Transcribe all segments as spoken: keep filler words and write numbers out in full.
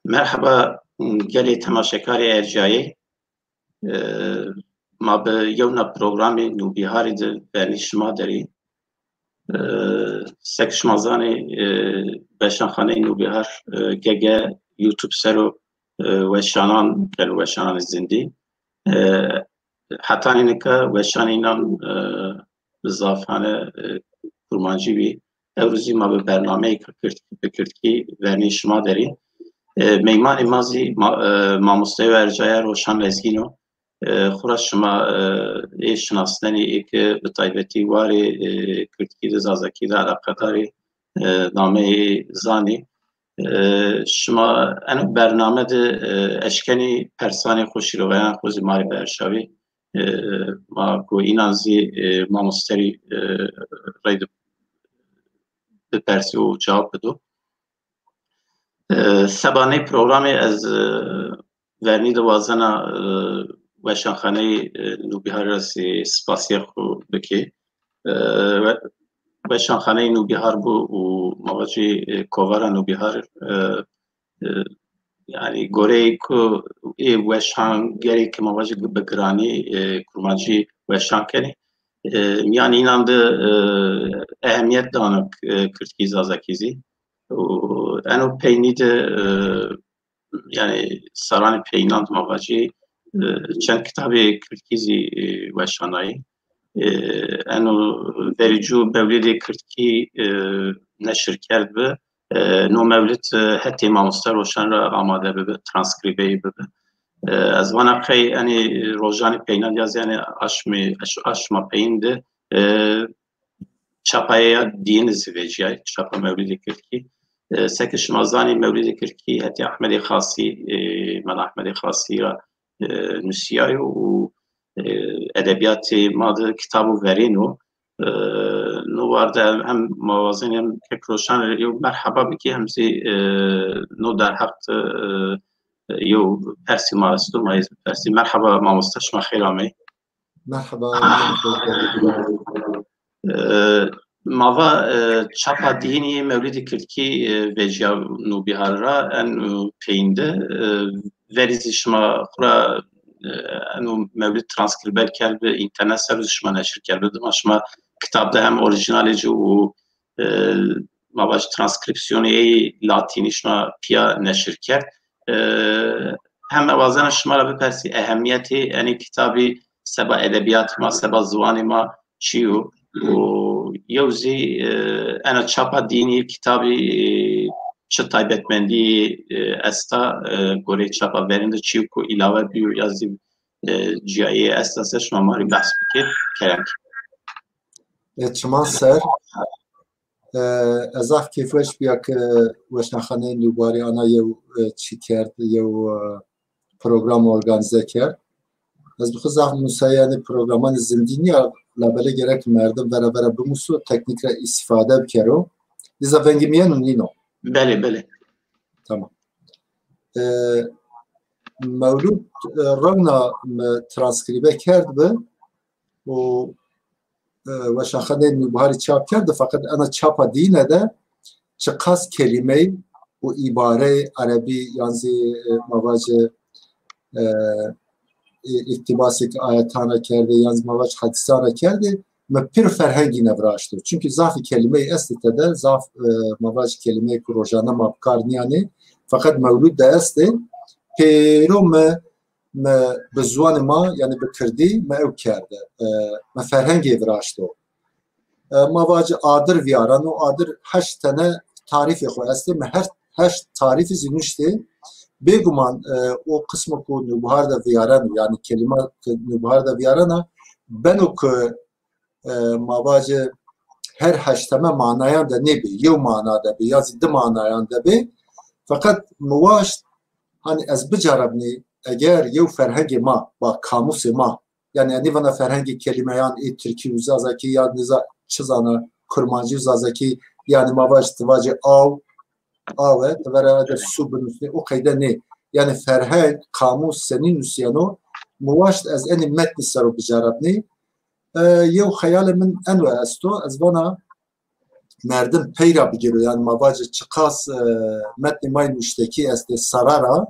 Merheba gelê temaşekarê ercayê. E, ma bi yewna programê Nûbîharê di vernî şima derî. E, sek şima zanê, e, Weşanxaneyê Nûbîhar, e, G G YouTube sero, e, weşanan, gelo weşananê zindî. E, hetanî nika weşanînan, e, bi zafane, e, kurmancî bî. Ewro zî ma bi bernameyê kirdkî, bi kirdkî vernî şima derî. E, meymanê ma zî ma-, e, mamosteyo ercaya Roşan Lezgîn o. E, xura şima, e, ê şinasnenî ê ki bi taybetî warê, e, kirdkî de, zazakî de eleqedarî, e, nameyê zanî. E, şima eno bername de, e, eşkenî persanê xwe, şîroveyan xwe zî marê berşavî. E, ma ku înan zî, e, mamosterî, e, reyde bipersî û cewab bido. E, seba nê programê ez, e, vernî de wazena, e, Weşanxaneyê, e, Nûbîhar ra sê spasiya xwe bikê. E, we-, Weşanxaneyê Nûbîhar bû û ma vacî, e, kovara Nûbîhar, e, e, yanî goreyê ku ê weşangerê ki ma vacî bi giranî, e, kurmancî weşan kenê. E, miyan înan de, e, ehemiyet dana, e, kirdkî zazakî zî. Û eno peynî de, e, yanî saranê peynan de ma vacî, e, çend kitabê kirdkî zî, e, weşanayî. E, eno verî cû mewlidê kirdkî, e, neşir kerd bi. E, no mewlid, e, hetê mamoste Roşan ra amade bibi, transkrîbeyî bibi. E, ez vana qey enî rojanê peynan ya zî enî aşmê, aş-, aşma peyin de, e, çapaya diyîn zî veciyay, çapa mewlidê kirdkî. E, seke şima zanî mewlidê kirdkî hetê Ahmedê Xasî, e, Mela Ahmedê Xasî ra, e, nusiyay û, e, edebiyatê ma de kitab û verên o. E, no war de hem ma wazên hem kek Roşan re yew merheba bikî hem zî, e, no derheq de, e, yew persî ma esto, ma yê persî. Merheba mamoste, şima xêr amey. Merheba. E, ma va, e, çapa dînî mewlidê kirdkî, e, veciya Nûbîhar ra en, e, peyinde, e, verî zî şima xura, e, eno mewlid transkrîber kerd bi, înternet ser zî şima neşir kerd bi. Dima şima kitab de hem orîjinalê ci û, e, ma vaj transkrîpsiyonê latînî şima piya neşir kerd. E, hem ez wazena şima ra bipersî ehemiyetê enê kitabî seba edebiyatê ma, seba ziwanê ma çi yo? Û yew zî, e, ena çapa dînî kitabî, e, çi taybetmendî, e, esta, e, goreyê çapa verên de çi yo ku îlave bîyo ya zî, e, ciyayê esta ser şima marî behs bikê. Kerem. E, çiman ser. E, ez zaf kêfweş biya ke Weşanxaneyê Nûbîharê ana yew, e, çi kerd, yew, e, program organîze kerd. Ez dixwe zaf musaya enê programanê zindî niya, labelê gerek merdim vera vera bimuso, teknîk re îstîfade bikero. Dîsa vengê mi yeno nîno? Belê, belê. Tamam. E, Mewlûd, e, rewna me transkrîbe kerd bi û, e, Weşanxaneyê Nûbîharê çap kerd, feqet ena çapa dîne de çiqas kelîmey û îbarey erebî yan zî, e, ma vace, e, î-, îktibasek ayetana kerdê yan zî ma vace hedîsana kerdê, me pir ferhengî ne viraşto. Çimkî zafî kelîmey estê tede, zaf, e, ma vace kelîmeyê ku rojane ma bi kar niyanê, feqet mewlûd de estê. Pêro me, me bi ziwanê ma, yanî bi kirdî, me ew kerde. E, me ferhengê viraşto. E, ma vace adir viyareno, adir heşt tene tarîfê xwe estê, me her heşt tarîfî zî nuştê. Bêguman, e, o qismo ku Nûbihar de viyareno, yanî kelîma ku Nûbihar de viyarena, beno ku, e, ma vace her heşteme manayan de nêbê, yew mana de bê, ya zî di manayan de bê. Feqet mi waşt, hani ez biceribnî, eger yew ferhengê ma, ba kamûsê ma, yanî enî vana ferhengê kelîmeyan ê tirkî û zazakî ya niza çi zana kurmancî û zazakî, yanî ma vaj ti vacê aw, aw e, ti vera de su binusnê, o qeyde nê. Yanî ferheng, kamûs senî nusiyeno, mi waşt ez enî metnî sero biceribnî. E, yew xeyalê min eno esto, ez vana merdim peyra bigiro, yani ma vacî çiqas e, metnê may nuştekî estê sarara,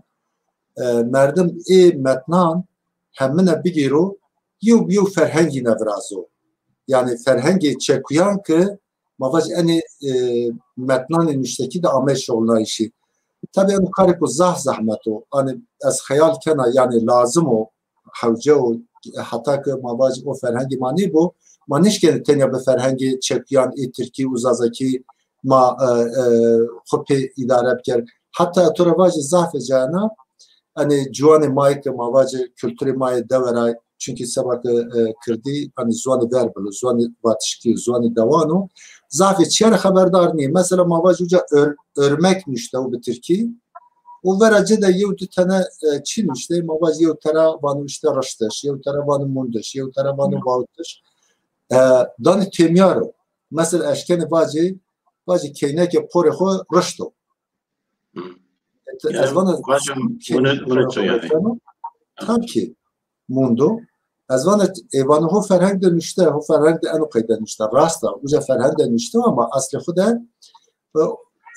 e, merdim ê metnan hemine bigiro, yew bi yew ferhengî ne virazo. Yani ferhengê çekuyan ki ma vacî enê e, metnanê nuştekî de ame şoxlinayîşî. Tabi em karê ku zaf zehmet o. Hani ez xeyal kena yani lazim o hewce û heta ke ma vacî o ferhengê ma nêbo, ma nişkene tenya bi ferhengê çekuyan ê tirkî û zazakî ma e, e, xwe pê îdare biker. Heta tu re vacî zafê cayana, enê ciwanê ma yê ke ma vacî kulturê ma yê dewera, çunkî seba ke e, kirdî, hani ziwanê ver bilo, ziwanê vatişkî, ziwanê dewan o, zafê çiye re xeberdar nîye. Mesela ma vacî uca ör, örmek nuşte û bi tirkî, û vera ci de yew du tene e, çi nuşte, ma vacî yew tera vano işte riştiş, yew tera vano mundiş, yew tera vano vawtiş. E, danî têmiyar o. Mesela eşkenê vacî, vacî keyneke porê xwe rişto. E, te- ez vana Vacim, key- bunu, bunu to yani. Tabii ki mundo. Ez vana ê vana ho ferheng de nuşte, ho ferheng de eno qeyde nuşte. Rasta, uca ferheng de nuşte ama aslê xwe de e,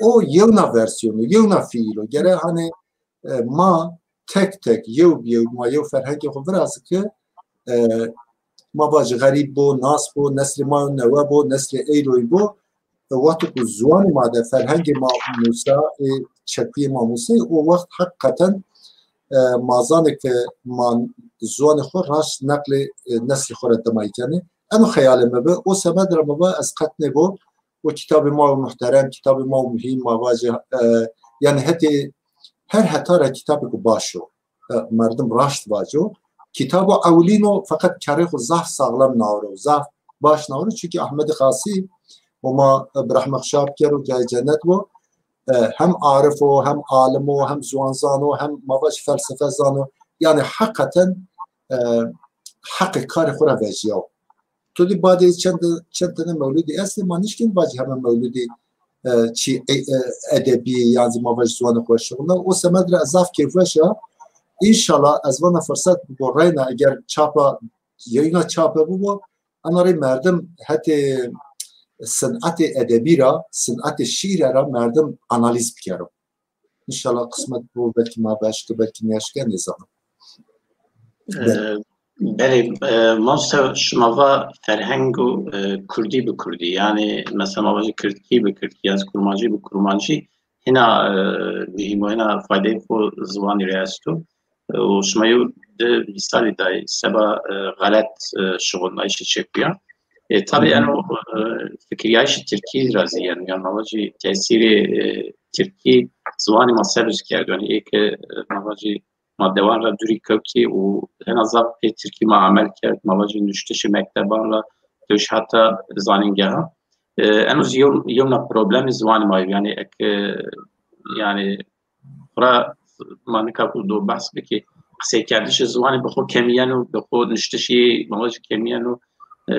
o yewna versiyonu, yewna fiilo. Gere hani e, ma tek tek, yew bi yew, ma yew ferhengê xwe virazike, e, ma vacî xerîb bo, nas bo, neslê ma newe bo, neslê eyroyî bo, e, wextê ku ziwanê ma de, ferhengê ma Mûsa, ê çekuyê ma Mûsê, o wext heqîqeten e, ma zanê ke ma ziwanê xwe raşt neqlê e, neslê xwe re dema yî kenê. Eno xeyalê me bi, o semed re me va ez qet nêbo, o kitabê ma muhterem, kitabê ma muhîm, ma vacî, e, yani hetê her heta re kitabê ku baş o. E, merdim raşt vaco. Kitabo ewilîn o, feqet kerê xwe zaf saxlem nawro, zaf baş nawro, çunkî Ahmedê Xasî, o ma e, bi rehme xwe şad bikero, cayê cennet bo. E, hem arif o, hem alim o, hem ziwanzan o, hem ma vac felsefe zano. Yani heqeten e, heqê karê xwe re vejiya. Tu dî badê çend, çend tane mewlûdî estê, ma nişkên vacî heme mewlûdî e, çi e, e, edebî, yan zî ma vacî ziwanê xwe şixulna. O semed re ez zaf kêfweş a. Înşallah ez vana fırsat bibo reyna eger çapa, yayına çape bibo, ena rê merdim hetê sinetê edebî ra, sinetê şiîre ra merdim analîz bikero. Înşallah qismet bo, belkî ma beşke, belkî nêşke, nêzanim. Belê. Ee, belê, e, mamoste, şima va ferheng û, e, kurdî bi kurdî, yani mesela ma vajî kirdkî bi kirdkî, yan kurmancî bi kurmancî, hina, e, muhîm û hina faydeyê xwe ziwanî rê esto. E, û şima yew di mîsalî dayî, seba, e, xelet, e, şixulnayîşê çekuyan. E, tabi eno, e, fikiriyayîşê tirkî ra zî, yani, yan ma vajî tesîrê, e, tirkî ziwanê ma ser zî kerdo. Yani, ê ke, e, ma vajî ma dewan re dûrî kewtî û hena zaf pê tirkî ma emel kerd, ma vajî nuştişê mekteban re, tewş heta zanîngeha. E, eno zî yew, yewna problemê ziwanê ma ye. Yani ek, e, yani xura ma nika ku do behs bikî, qiseykerdişê ziwanê bi xwe kemiyeno, bi xwe nuştişî ma vajî kemiyeno. E,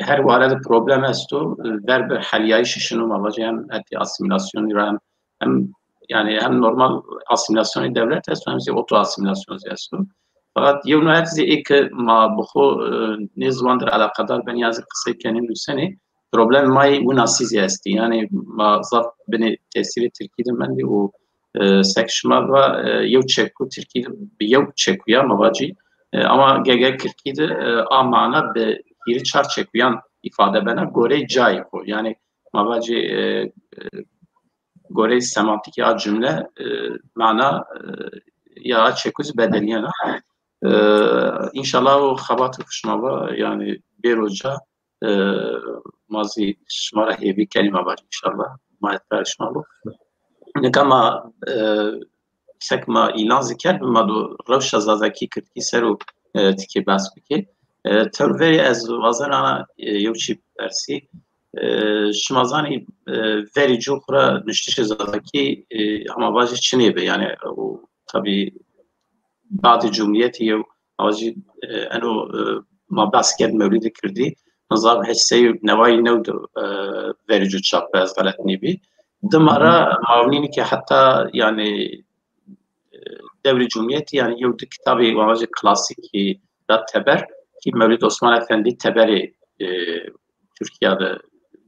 her ware de problem esto, ver bi heliyayîşê şino ma vajî hem hetê asîmîlasyonî re hem hem, yani hem normal asîmîlasyonê dewlet esto, hem zî oto asîmîlasyon zî esto. Fakat yewna her zî ê ke ma bi xwe, e, nê ziwan dir eleqedar ben ya zî qisey kenê nûsenê, problem ma yê winasî zî estî. Yani ma zaf binê tesîrê tirkî de mendî û, e, sek şima va, e, yew çeku tirkî de bi yew çekuya ma vacî, e, ama gege tirkî de, e, a mana bi hîrî çar çekuyan îfade bena gorey cayê xwe. Yani ma vacî, e, e, goreyê semantîkê a cumle, e, mana, e, ya a çekû zî bedeliyena. E, înşallah o xebatê ku şima va, yani bêro ca, e, ma zî şima re hêvî kenî ma va înşallah. Ma heta şima bo. Nika ma, e, sek ma îlan zî kerd, ma do rewşa zazakî kirdkî ser û, e, tikê behs bikê. E, tewr verê ez wazena, e, yew çî persî. E, şima zanî, e, verî cû xwe re nuştişê zazakî, e, hema vajî çinê be, yani, û tabî badê cumhuriyetê yew, hema vajî, e, eno, e, ma behs kerd mewlîdê kirdî, hezar heşt sey û newayî new de, e, verî cû çap be, ez xelet nêbî. Dima re ma ewnînî ke heta, yani, e, dewrê cumhuriyetê, yani, yew du kitabê, hema vajî, klasîkî da teber, ki Mewlid Osman Efendî teberê, e, Tirkiya de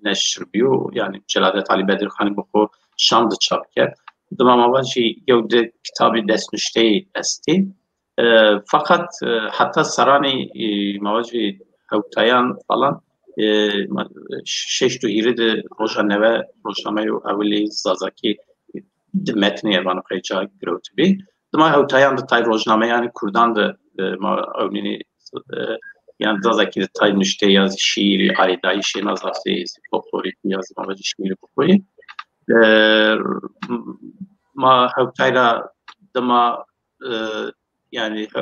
neşr bîyo, yani Celadet Ali Bedirxanî bi xwe Şam de çap kerd. Dima ma va jî yew di kitabî destnuşteyî estî. E, feqet, e, heta seranî, e, ma va jî hewtayan falan, e, ma-, şeşt û hîrê di roja newe rojnameyo ewilî Zazakî di metnê evan qeyca girewtibî. Dima hewtayan di tay rojnameyanê Kurdan de, e, ma ewnînî, e, yan Zazakî di tay nuştê ya zî şîîrî, arêdayîşê, na zafî zî folklorîkî ya zî ma va jî şîîrî bixwî. E, ma hewtay ra dima, e, yani, e,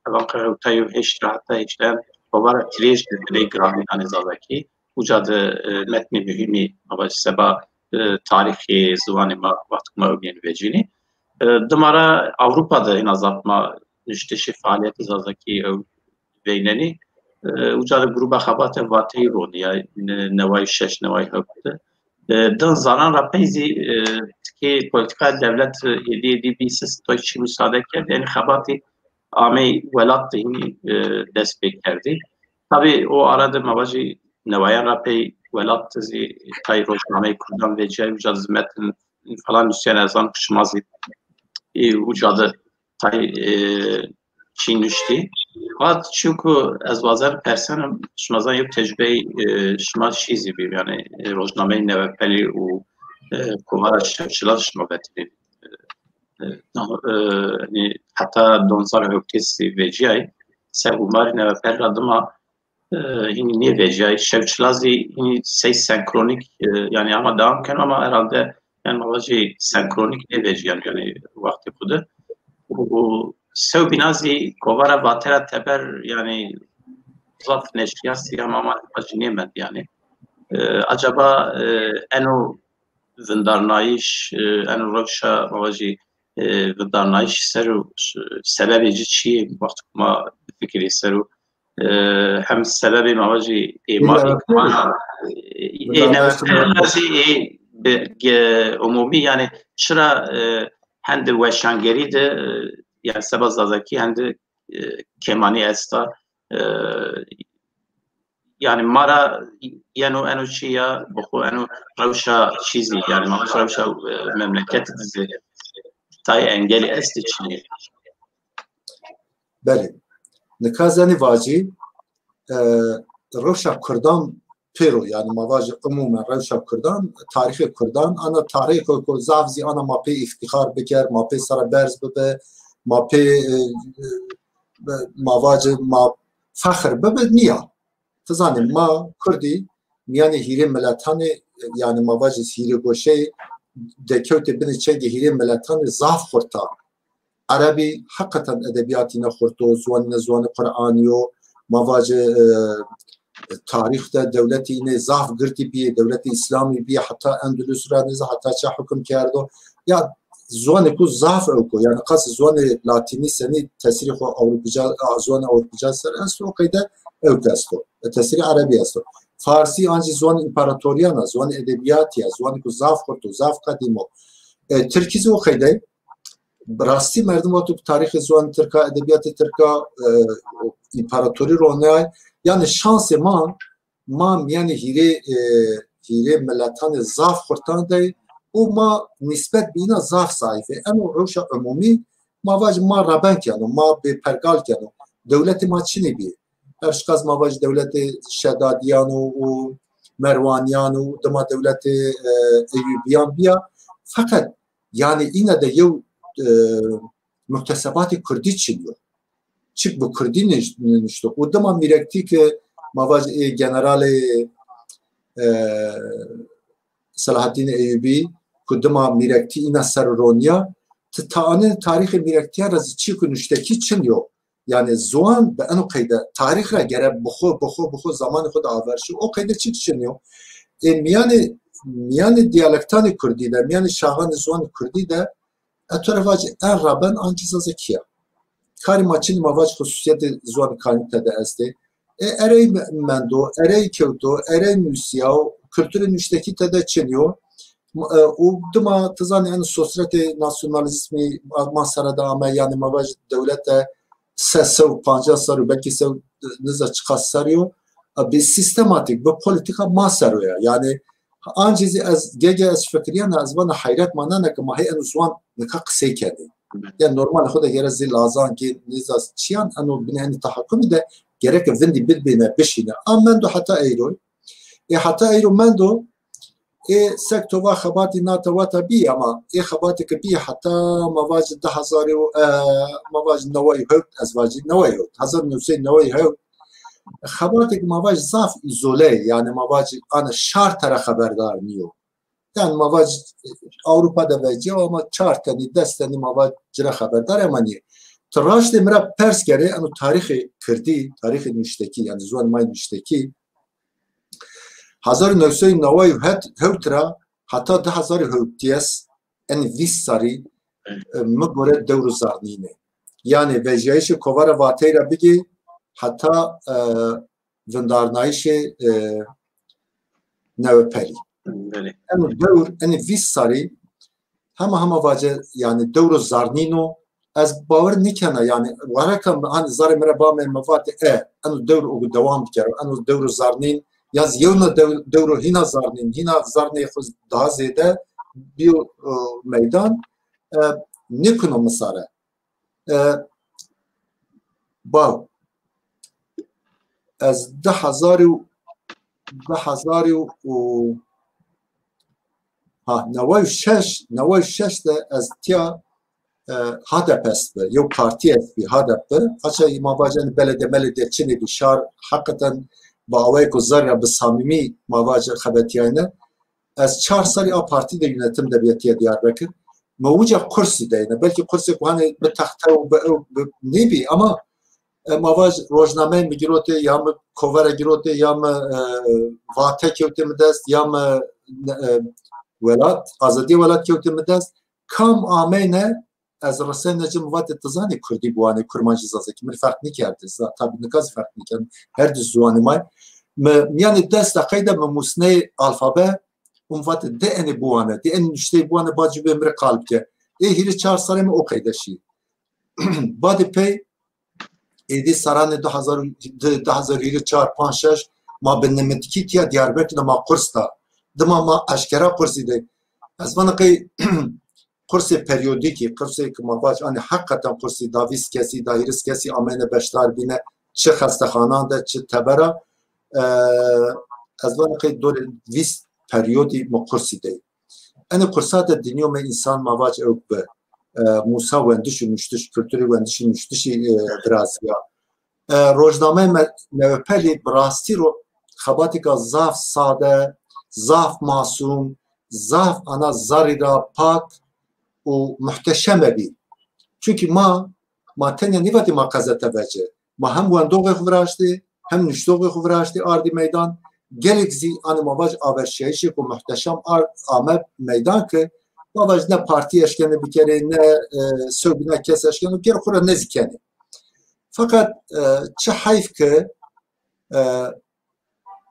evan qe hewtay û heşt ra heta heştay kovara Tirêj de dilê giranî danê Zazakî. Uca de, e, metnê muhîmî ma va jî seba, e, tarîxê ziwanê ma wextku ma ewnî vecînî. E, dima ra Ewropa de hîna zaf ma nuştişê faaliyetê Zazakî ew veynenî. E, uca de gruba xebate Vateyî ronî ya ne-, neway şeş, neway hewt de. E, din zaran ra pey zî, e, tikê polîtîkaya dewlet, e, êdî êdî bî sis toy çi musade kerd, yani xebatî amey welat de hînî, e, dest pê kerdî. Tabî o ara de ma va jî newayan ra pey welat de zî tay rojnameyê Kurdan veciyay, uca zî metin falan nusiyane, ez zanim ku şima zî, e, uca de tay, e, çî nuştî. Hat çunku ez wazen persenim, şima zan yew tecrübeyê, e, şima şî zî bî, yani, e, rojnameyê Newepelî û, e, kovara Şevçilan şima vetirî. E, e, e, yani, heta donzar hewtês zî veciyay, ser hûmarê Newepelî ra dima, e, hînî nêveciyay. Şevçila zî hînî sey senkronîk, e, yani ama devam ken ama herhalde yani ma va jî senkronîk nêveciyan yani wextê xwe de. Û sewbîna zî kovara Vatera Teber yani zaf neşriyasî ama ma va jî nêmend yani. E, acaba, e, eno vindarnayîş, e, eno rewşa ma va jî, e, vindarnayîş ser û s-, sebebê ci çi yê? Wextku ma bifikirî ser û, e, hem sebebê ma va jî êmarî, ê, ê, ê, ê, ê, ê, umûmî, yani çira, e, hendi weşangerî de, e, yani seba Zazakî hendi, e, kêmanî esta, e, yani ma ra yeno eno çi ya, bi xwe eno rewşa çî zî, yani ma rewşa, e, memleket zî tay engelî estî çi yê? Belê. Nika zenî vacî, e, rewşa Kurdan pêro, yani ma vacî umumen rewşa Kurdan, tarîxê Kurdan, ana tarîxê ku zaf zî ana ma pê îftîxar biker, ma pê sere berz bibe, ma pê, e, e, ma vacî ma fexr bibe, niya. Ti zanî ma Kurdî miyanê hîrê miletanê, yani ma vacî hîrê goşeyê dekewtê binê çengê hîrê miletanê zaf xurta. Erebî heqeten edebiyatî ne xurto, ziwanî ne ziwanê Qur'anî yo, ma vacî, e, tarîx de dewletî înê zaf girtî bîyê, dewletê Îslamî bîyê, heta Endulus ra nêze heta çe hukm kerdo. Ya ziwanê ku zaf ew ku, yani qas ziwanê latînî senî tesîrê xwe Ewropica, a, ziwanê Ewropica ser esto, o qeyde ew esto. E, tesîrê Erebî esto. Farsî ancî ziwanê împaratoriyan a, ziwanê edebiyatî ya, ziwanê ku zaf xurt û zaf qedîm o. E, Tirkî zî o qeyde. Bi rastî merdim wexto ku tarîxê ziwanê Tirka, edebiyatê Tirka, e, împaratorî ronayay. Yani şansê ma, ma miyanê hîrê, e, hîrê miletanê zaf xurtan de û ma nîsbet bi îna zaf zayîf ê. Eno rewşa umûmî ma vacî ma reben keno, ma bêpergal keno. Dewletê ma çinê bî. Her şiqas ma vacî dewletê Şedadiyan û, û Merwaniyan û dima dewletê, e, Eyûbiyan biya. Feqet yani îna de yew, e, muktesebatê kurdî çin yo. Çik bi kurdî nij-, nişto. Û dima mîrektî ke ma vacî ê generalê, e, Selahaddînê Eyûbî ku dima mîrektî îna ser roniya, ti taanê tarîxê mîrektiya ra zî çî ku nuştekî çin yo. Yani ziwan bi eno qeyde tarîx ra gere bi xwe, bi xwe, bi xwe zamanê xwe de aver şi. O qeyde çi çin yo? Ê miyanê, miyanê diyalektanê kurdî de, miyanê şaxanê ziwanê kurdî de, e, to re vacî en reben ancî zazakî ya. Karê ma çin ma vac xususiyetê ziwanê kanî te de estê. E, erey me-, mendo, erey kewto, erey nûsiya û kulturê nuştekî te de çin yo. M-, e, û dima ti zanî en sosretê nasyonalîzmî ma, ma sere de ame, yani ma vac dewlete se, se û pancas ser û belkî se û niza çiqas ser yo. Bi sistematîk, bi polîtîka ma seroya. Yani ancî zî ez, gege ez fikiriyana, ez vana heyret manene ki ma hê eno ziwan nika qisey kenê. Yani normal xwe de gere zî lazan ki nêza çiyan eno binê enî tahakumî de gerek vindî bibêne, bişîne. A mendo heta eyro. Ê heta eyro mendo, ê sek tova xebatî nate wata bî, ama ê xebatê ki bî heta ma vacî du hezar û, e, ma vacî neway hewt, ez vacî neway hewt, hezar û newsey neway hewt. Xebatê ki ma vacî zaf îzole ye, yani ma vacî ana şar tera xeberdar nîyo. Yani ma vacî Ewropa de veciya ama çar tenî, des tenî ma vacî cire xeberdar ama nîye. Ti raştê mi ra pers kerê, eno tarîxê kirdî, tarîxê nuştekî, yani ziwan may nuştekî, hezar û newsey neway hewt ra heta du hezar û hewt, en vîst sarî, e, mi gore dewr û zarnîn e. Yani vejiyayîşê kovara Vateyra bigê heta, e, vindarnayîşê, e, Newepelî. Belê. Em dewr, enê vîst sarî hema hema vace, yani dewr û zarnîn o. Ez bawer nikena, yani wareka mi, hani zarê mi re bame, mi vate, e, eno dewr o dewam bikero, eno dewr û zarnîn, ya zî yewna dew-, dewr o hîna zarnîn, hîna zarnê xwe daha zêde biyo, e, meydan, e, nêkuno misare. E, baw. Ez du hezar û, du hezar û, ha, neway û şeş, neway û şeş de ez tiya, e, H D P est bi, yew partî est bi, H D P. Haça ma vace, hani, belediye, melediye çinê bi, şar heqeten bi awayeko zerra bi samîmî ma vace xebetiyayne. Ez çar serî a partî de yönetim de bîye tiye Diyarbekir. Me uca kursî deyne. Belkî kursê ku hani bi texte û bi ew bi nêbî ama, e, ma vaj rojnameyê mi girotê ya mi kovere girotê ya mi, e, vate kewtê mi dest ya mi, e, welat, azadiyê welat kewtê mi dest. Kam ameyne ez reseyne ci mi vate ti zanî kurdî biwanê, kurmancî, zazakî. Min ferq nîkerdî. Za-, tabî nika zî ferq nîkerdî. Her du ziwanê may. Mi miyanê des deqeyê de mi musneyê alfabe û mi vate de enê biwane, de enê nuşteyê biwane, ba cubê mi re qal bike. Ê hîrê çar serê mi o qeyde şî. Badê pey êdî seranê du hezar, du hezar hîrê çar, panc, şeş ma bi nimidkî tiya Diyarbekir de ma kurs da. Dima ma eşkera kursî de. Ez vana qey kursê periyodîkî, kursê ki ma vac, anî heqeten kursî da vîst kesî, da hîris kesî ameyne beşdar bîne, çi xestexanan de, çi tebera, e, ez vana qey dorê vîst periyodî mi kursî dey. Enê kursa de dinyo me însan ma vac ew bi, e, Musa wendiş û nuştiş, kulturê wendiş û nuştişî, e, viraziya. E, rojnameyê me Newepelî bi rastî ro-, xebatêka zaf sade, zaf masûm, zaf ana zarî ra pak û muhteşeme bî. Çunkî ma, ma tenya nîvatî ma qezete vece. Ma hem wendoxê xwe viraştê, hem nuştoxê xwe viraştê ardî meydan. Gelek zî anî ma vac averşiyayîşê ku muhteşem ar-, ame meydan ki ma vac ne partî eşkene bikerê, ne, e, sewbîna kes eşkene bikerê, xwe re nezî kenê. Feqet, e, çi heyf ki, e,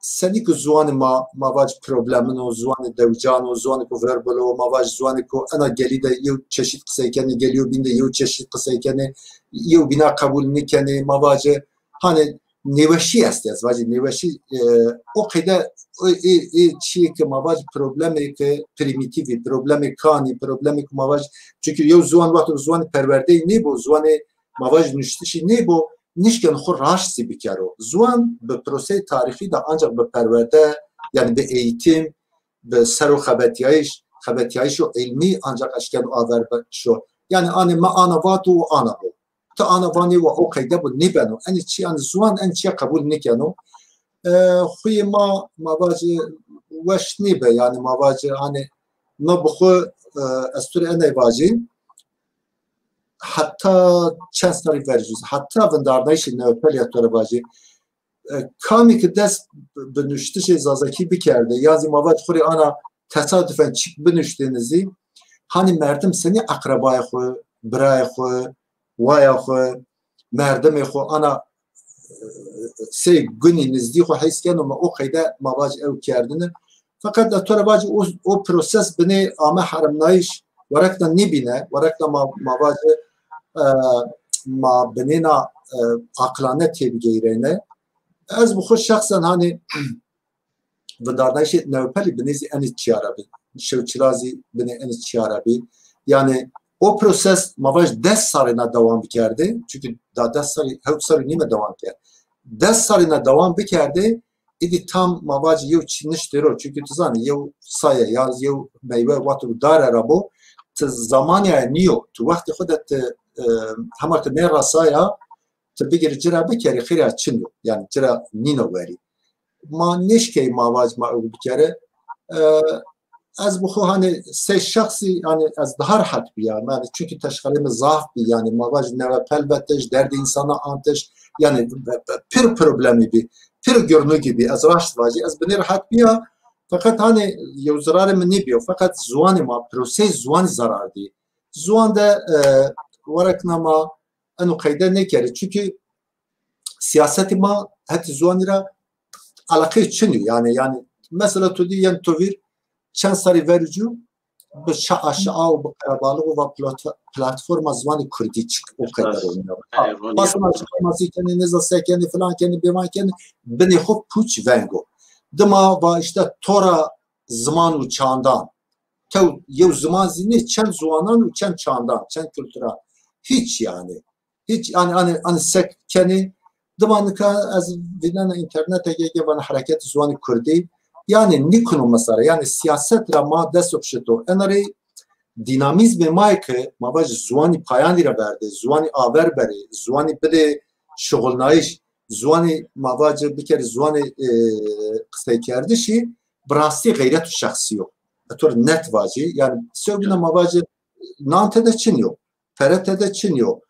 senî ku ziwanê ma, ma vac problemin o, ziwanê dewican o, ziwanê ku verbal o, ma vac ziwanê ku ena gelî de yew çeşît qisey kenê, gelî yo bîn de yew çeşît qisey kenê, yew bîna qebûl nikenê, ma vace, hani nêweşî estê, ez vacî nêweşî, e, o qeyde, o, ê, ê çiyê ki ma vac problemê ki primîtîvî, problemê kanî, problemê ku ma vac, çunkî yew ziwan wexto ziwanê perwerdeyî nêbo, ziwanê ma vac nuştişî nêbo, nişken xwe raşt zî bikero. Ziwan bi proseyê tarîxî de ancak bi perwerde, yani bi eğitim, bi ser û xebetiyayîş, xebetiyayîşo ilmî ancak eşkeno aver bişo. Yani anê me ana vato û ana bo. Ti ana vanê wa o qeyde bo, nêbeno. Enê çi, yani ziwan en çiye qebûl nêkeno. E, xuyê ma, ma vacê weş nêbe, yani ma vacê, hani me bi xwe, e, ez tu rê eney vacî, heta çend serî ver jî, heta vindarnayîşê Newepelî ya tu re vacî, e, kamî ki dest bi nuştişê zazakî bikerde, ya zî ma vac xurê ana tesadüfen çik binuştêne zî, hani merdim senî eqrebayê xwe, birayê xwe, waya xwe, merdimê xwe ana, e, sey gunî nizdî xwe heyz keno, me o qeyde ma vac ew kerdine. Feqet ez to re vacî o, o proses binê ame herimnayîş, werekna nîbîne, werekna ma, ma vace, e, ma binêna, e, aqilane têbigeyreyne. Ez bi xwe şexsen, hani, vindarnayîşê Newpelî bi nêzî enî çiyara bî. Şewçila zî binê enî çiyara bî. Yani o proses ma vaj des salêna dewam bikerdê. Çünkü da des salî, hewt salî nîme dewam kerd. Des salêna dewam bikerdê, îdî tam ma vaj yew çi niştê ro. Çünkü tu zanî yew saye ya yew meywe wexto dare ra bo, tu zamaniya niyo. Tu wextê xwe de tu, e, hema tu nê rasaya, tu bigirî cira bikerî, xêra çin yo. Yani cira nîno werî. Ma nêşkey ma vac ma ew bikere. E, ez bi xwe, hani, sey şexsî, yani, ez daha rehet biyam. Yani, çünkü teşxelê min zaf bî, yani, ma vac newepel vetiş, derdê insana antiş, yani, pir problemî bî, pir gurnûgî bî. Ez raşt vacî, ez binê rehet biya. Fakat, hani, yew zirarê min nêbiyo. Fakat ziwanê ma, proseyê ziwanî zarar dî. Ziwan de, e, werekna ma eno qeyde nêkerî. Çünkü siyasetê ma hetî ziwanî ra eleqeyê çin û, yani, yani, mesela tu dî yên tovîr çend serî ver cû bi şa-, şa-, û bi qerebalix û va plata-, platforma ziwanê kurdî çik û qeyde Evet. roniya. Evet, roniya. Basma açıklaması kenê, nêza se kenê, filan kenê, bêvan kenê, binê xwe pûç vengo. Dima va işte tora ziman û çandan. Tew yew ziman zî nê, çend ziwanan û çend çandan, çend kulturan. Hiç yani. Hiç, yani, hani, hani sek kenê. Dima nika ez vînena internete ge, ge vana hereket ziwanî kurdî. Yani, nîkuno mesela, yani, siyaset ra ma dest xişito. Ena rê dinamizmê ma ye ki ma vaj ziwanî payanî ra berdê, ziwanî aver berê, ziwanî bidê şixulnayîş, ziwanî ma vace bikerî ziwanî, e, qiseykerdişî, bi rastî xeyret û şexsî yo. Etor net vacî, yani, sewbîna ma vace nan te de çin yo, pere te de çin yo,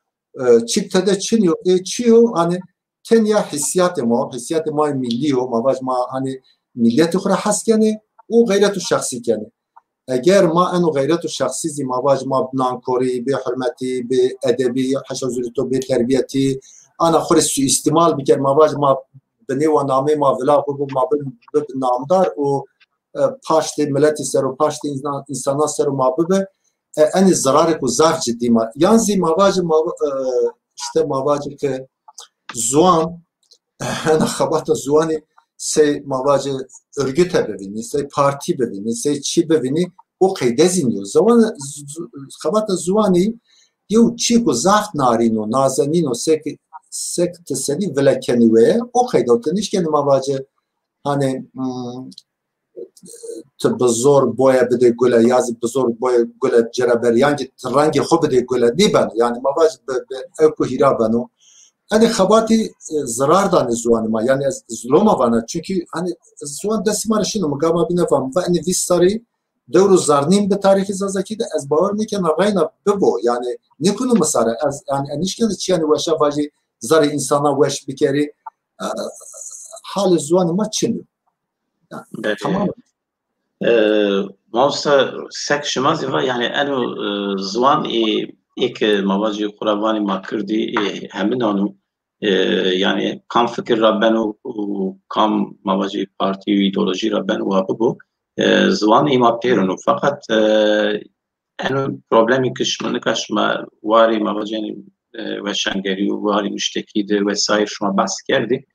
e, çîk te de çin yo, ê çi yo, hani, tenya hissiyatê ma, hissiyatê ma yê millî yo, ma vaj ma, hani, milliyetê xwe re hes kenê û xeyret û şexsî kenê. Eger ma eno xeyret û şexsî zî ma vaj ma bi nankorî, bi hurmetî, bi edebî, heşa zûrî to bê terbiyetî, ana xwe rê suîstîmal biker, ma vaj ma binê wa namê ma vila bibû, ma bi, bi, bi namdar û, e, paştê miletî ser û paştê însan-, însanan ser û ma bibe, e, enî zirarê ku zaf cidî ma. Yan zî ma vajê ma, e, işte ma vajê ki ziwan, hena xebata ziwanî sey ma vajê örgüte bivînî, sey partî bivînî, sey çi bivînî, o qeyde zî nîyo. Ziwan, z-, z-, xebata ziwanî yew çî ku zaf narîn o, nazenîn o, sek, sek ti sedî vile kenî wê, o qeyde o. Ti nişkenî ma vajê, hani, hmm, tu bi zor boye bidê gule, ya zî bi zor boye gule cere ber, yan jî tu rengê xwe bidê gule, nîben. Yani ma vaj bi, bi ew ku hîra beno. Enê xebatî, e, zirar danê ziwanê ma. Yani ez ziloma vana. Çünkü, hani, ziwan destê ma re şino, mi gava bîne va, mi va enê vîst sarî dewr û zarnîn bi tarîxê zazakî de, ez bawer nêkena reyna bibo. Yani nêkuno mi sare. Ez, yani, ez nişkene çiyani weşa vajî zarê însana weş bikerî. E, halê ziwanê ma çin o. Yani, Belê. Tamam. E, mamoste, sek şima zî va, yani eno, e, ziwan ê, ê ke ma vajî xwe ra vanî ma kirdî, ê heminan o. E, yani kam fikir ra beno û kam ma vajî partî û îdeolojî ra beno wa bibo, e, ziwan ê ma pêrin o. Feqet, e, eno problemî ke şima nika şima warê ma vajî, e, weşangerî û warê nuştekî de vesaire şima behs kerdî.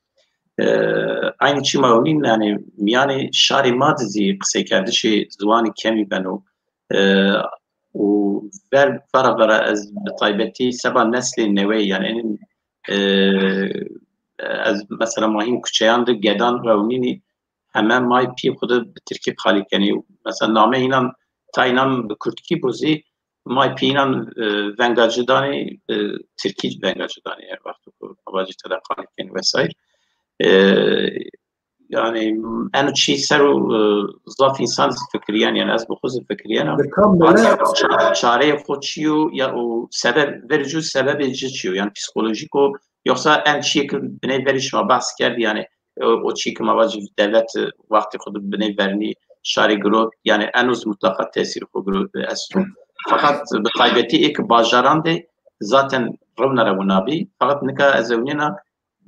E, aynî çî ma ewnîn, yani, miyanê şarê ma de zî qiseykerdişê ziwanî kemî beno. E, û ver, vera vera ez bi taybetî seba neslê neweyê, yani, enî, e, ez mesela ma hîn kuçeyan de gedan rewnînî, heme may pî xwe de bi tirkî qalî kenî. Mesela name înan, tay înan bi kurdkî bo zî, may pî înan, e, venga ci danê, e, tirkî venga ci danê her wext ku ma vajî te de qalî kenî vesaire. E, yani eno çî ser û, e, zaf însan zî fikiriyen, yani ez bi xwe zî fikiriyen. Bi kam mele? Ça-, çareyê xwe çi yo ya û sebeb, verî cû sebebê ci çi yo? Yani psîkolojîk o, yoksa en çiyê ki binê verî şima behs kerdî, yani, e, o çî ki ma vajî devlet, e, wextê xwe di binê vernî şarê girot, yani eno zî mutlaqa tesîrê xwe girot, e, esto. Fakat bi taybetî ê ki bajaran de zaten rewna re wina bî. Fakat nika ez ewnêna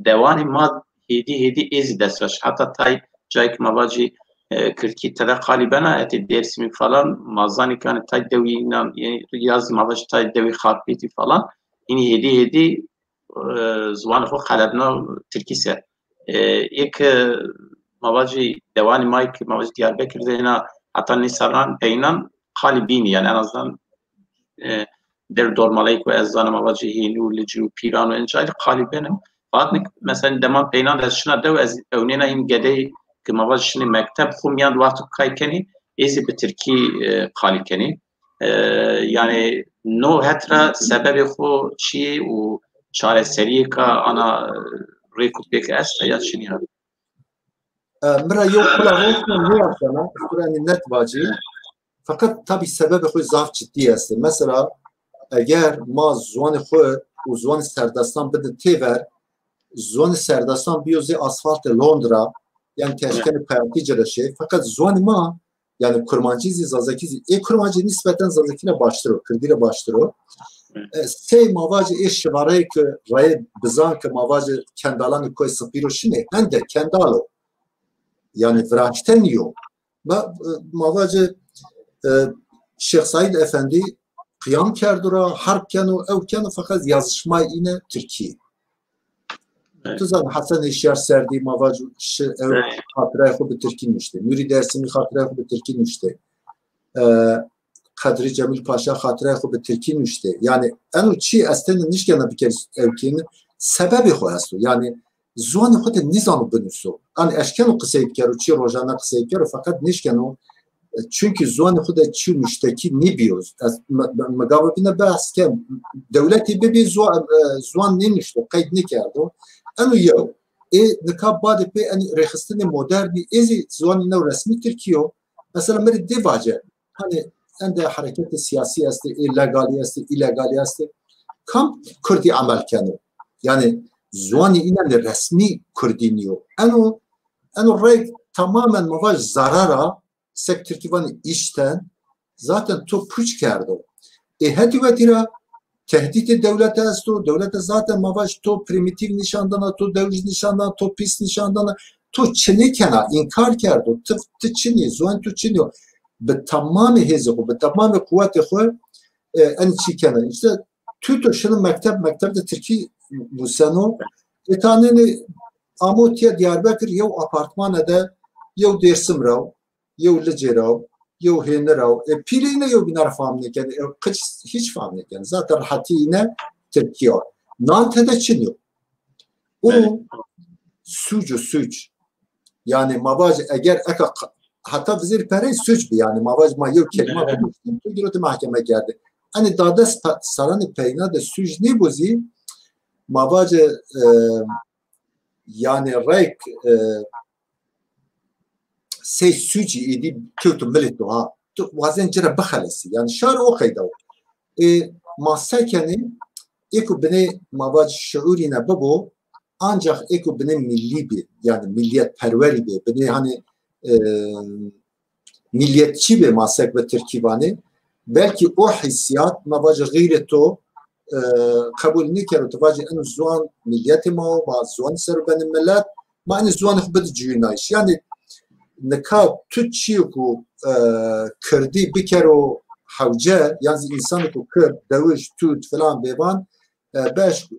dewanê ma hêdî hêdî ê zî dest ve. Heta tay cayê ki ma vajî, e, kirdkî tede qalî bena, etê Dêrsimî falan, ma zanî ki, hani, tay dewî înan, ya zî ma vajî tay dewî Xarpêtî falan, hînî hêdî hêdî, e, ziwanê xwe qelebna tirkî ser. E, yek, e, mavacî dewanî may ki mavacî Diyarbekir de hêna heta nîsaran peynan qalî bînî, yani en azından, e, der dormaleyê ku ez zanim mavacî hênî û licî û pîran û encayî qalî benim. Fakat nik-, mesela deman peynan de ez şina dew ez ewnêna hîn gedey ki mavacî şinî mekteb xu miyan wextu kay kenî, êzî bi tirkî, e, qalî kenî. E, yani no hetra sebebê xo çi û çareseriyê ka ana, e, rêk û pêk est ya çi niha? E, min re yew qula rostin niyasana, qura net vacî. Fakat tabi sebebê xo zaf cidî est. Mesela eger ma ziwanê xo û ziwanê serdestan bidin têver, ziwanê serdestan biyo zê asfaltê Londra, yani teşkenê peyatî cireşê. Fakat ziwanê ma yani kurmancî zî, zazakî zî. Ê kurmancî nîsbeten zazakî re baştir o, kirdî re baştir o. E, sey mavacê ê şivareyê ki rayê bizan ki mavacê kendalanê koyê Sipîro şinê, hende kendal o. Yani viraşte nîyo. Ma, e, mavacê, e, Şêx Saîd Efendî qiyam kerdo ra, harb keno, ew keno, feqet yazışmayê îne tirkî. Evet. Tu zanî Hesen Hişyar Serdî mavac şi ew Evet. xatirayê xwe bi tirkî nuştê. Nûrî Dersimî xatirayê xwe bi tirkî nuştê. E, Qedrî Cemîl Paşa xatirayê xwe bi tirkî nuştê. Yani eno çi ez têne nişkena biker ew kîne sebebê xwe esto. Yani ziwanê xwe de nîzano binûso. An eşkeno qisey bikero, çi rojane qisey bikero, feqet nişkeno. Çünkü ziwanê xwe de çi nuştekî nîbiyo. Ez me, me, me gava bîne behs kem. Dewletê bibî ziwa-, e, ziwan nênuşto, qeyd nêkerdo. Eno yew. Ê nika badê pê enî rêxistinê modernî, ê zî ziwanî new resmî tirkî yo. Mesela min rê dê vace, hani ende hereketê siyasî estê, ê legalî estê, îlegalî estê. Kam kurdî emel keno? Yani ziwanî înan resmî kurdî nîyo. Eno, eno rey tamamen mavaş zarara, sek tirkî vanî işten, zaten to puç kerdo. Ê hetî wetî ra tehdîtê dewlete esto, dewlete zaten mavaş to primîtîv nîşan dana, to dewij nîşan dana, to pîs nîşan dana, to çi nêkena, înkar kerdo, ti, ti çinî, ziwan to çinî yo. Bi temamê hêzê xwe, bi temamê quwetê xwe, e, en çi kena. İşte tu to şino mekteb, mekteb de tirkî nuseno, ê tanênê amo tiya Diyarbekir yew apartmane de yew Dêrsim ra, yew Licê ra, yew Hêni ra. E, pîlê ne yew bîna ra fam nêken, e, qic hiç fam nêken. Zaten rehetî ne Tirkiye. Nan tede çin yo. O Evet. suc û suc. Yani mavac eger eka q-, heta vizêr perey suc bi. Yani mavac ma yew kelime Evet. konuştun, tu girote mahkeme kerdi. Hani dades pe-, saranê peyna de suc nêbo zî, mavac, e, yani reyk, e, sey sucî êdî kewto milê to ha. Tu wazen ci re bixelesî. Yani şar o qeyda o. Ê, ma se kenê, ê ku binê mavac şiûrî ne bibo, ancak ê ku binê millî bê, yani milliyetperwerî bê, binê hani, e, milliyetçî bê ma sek bi tirkî vanê, belkî o hîsiyat mavac xîrê to, e, qebûl nêkero, tu vacî eno ziwan milliyetê ma o, ma ziwan ser benê millet, ma enê ziwanê xwe bide cuyînayîş. Yani nika tu çiyê ku, e, kirdî bikero hewce, yan zî însanê ku kird, dewij, tût, filan bêvan, e, beş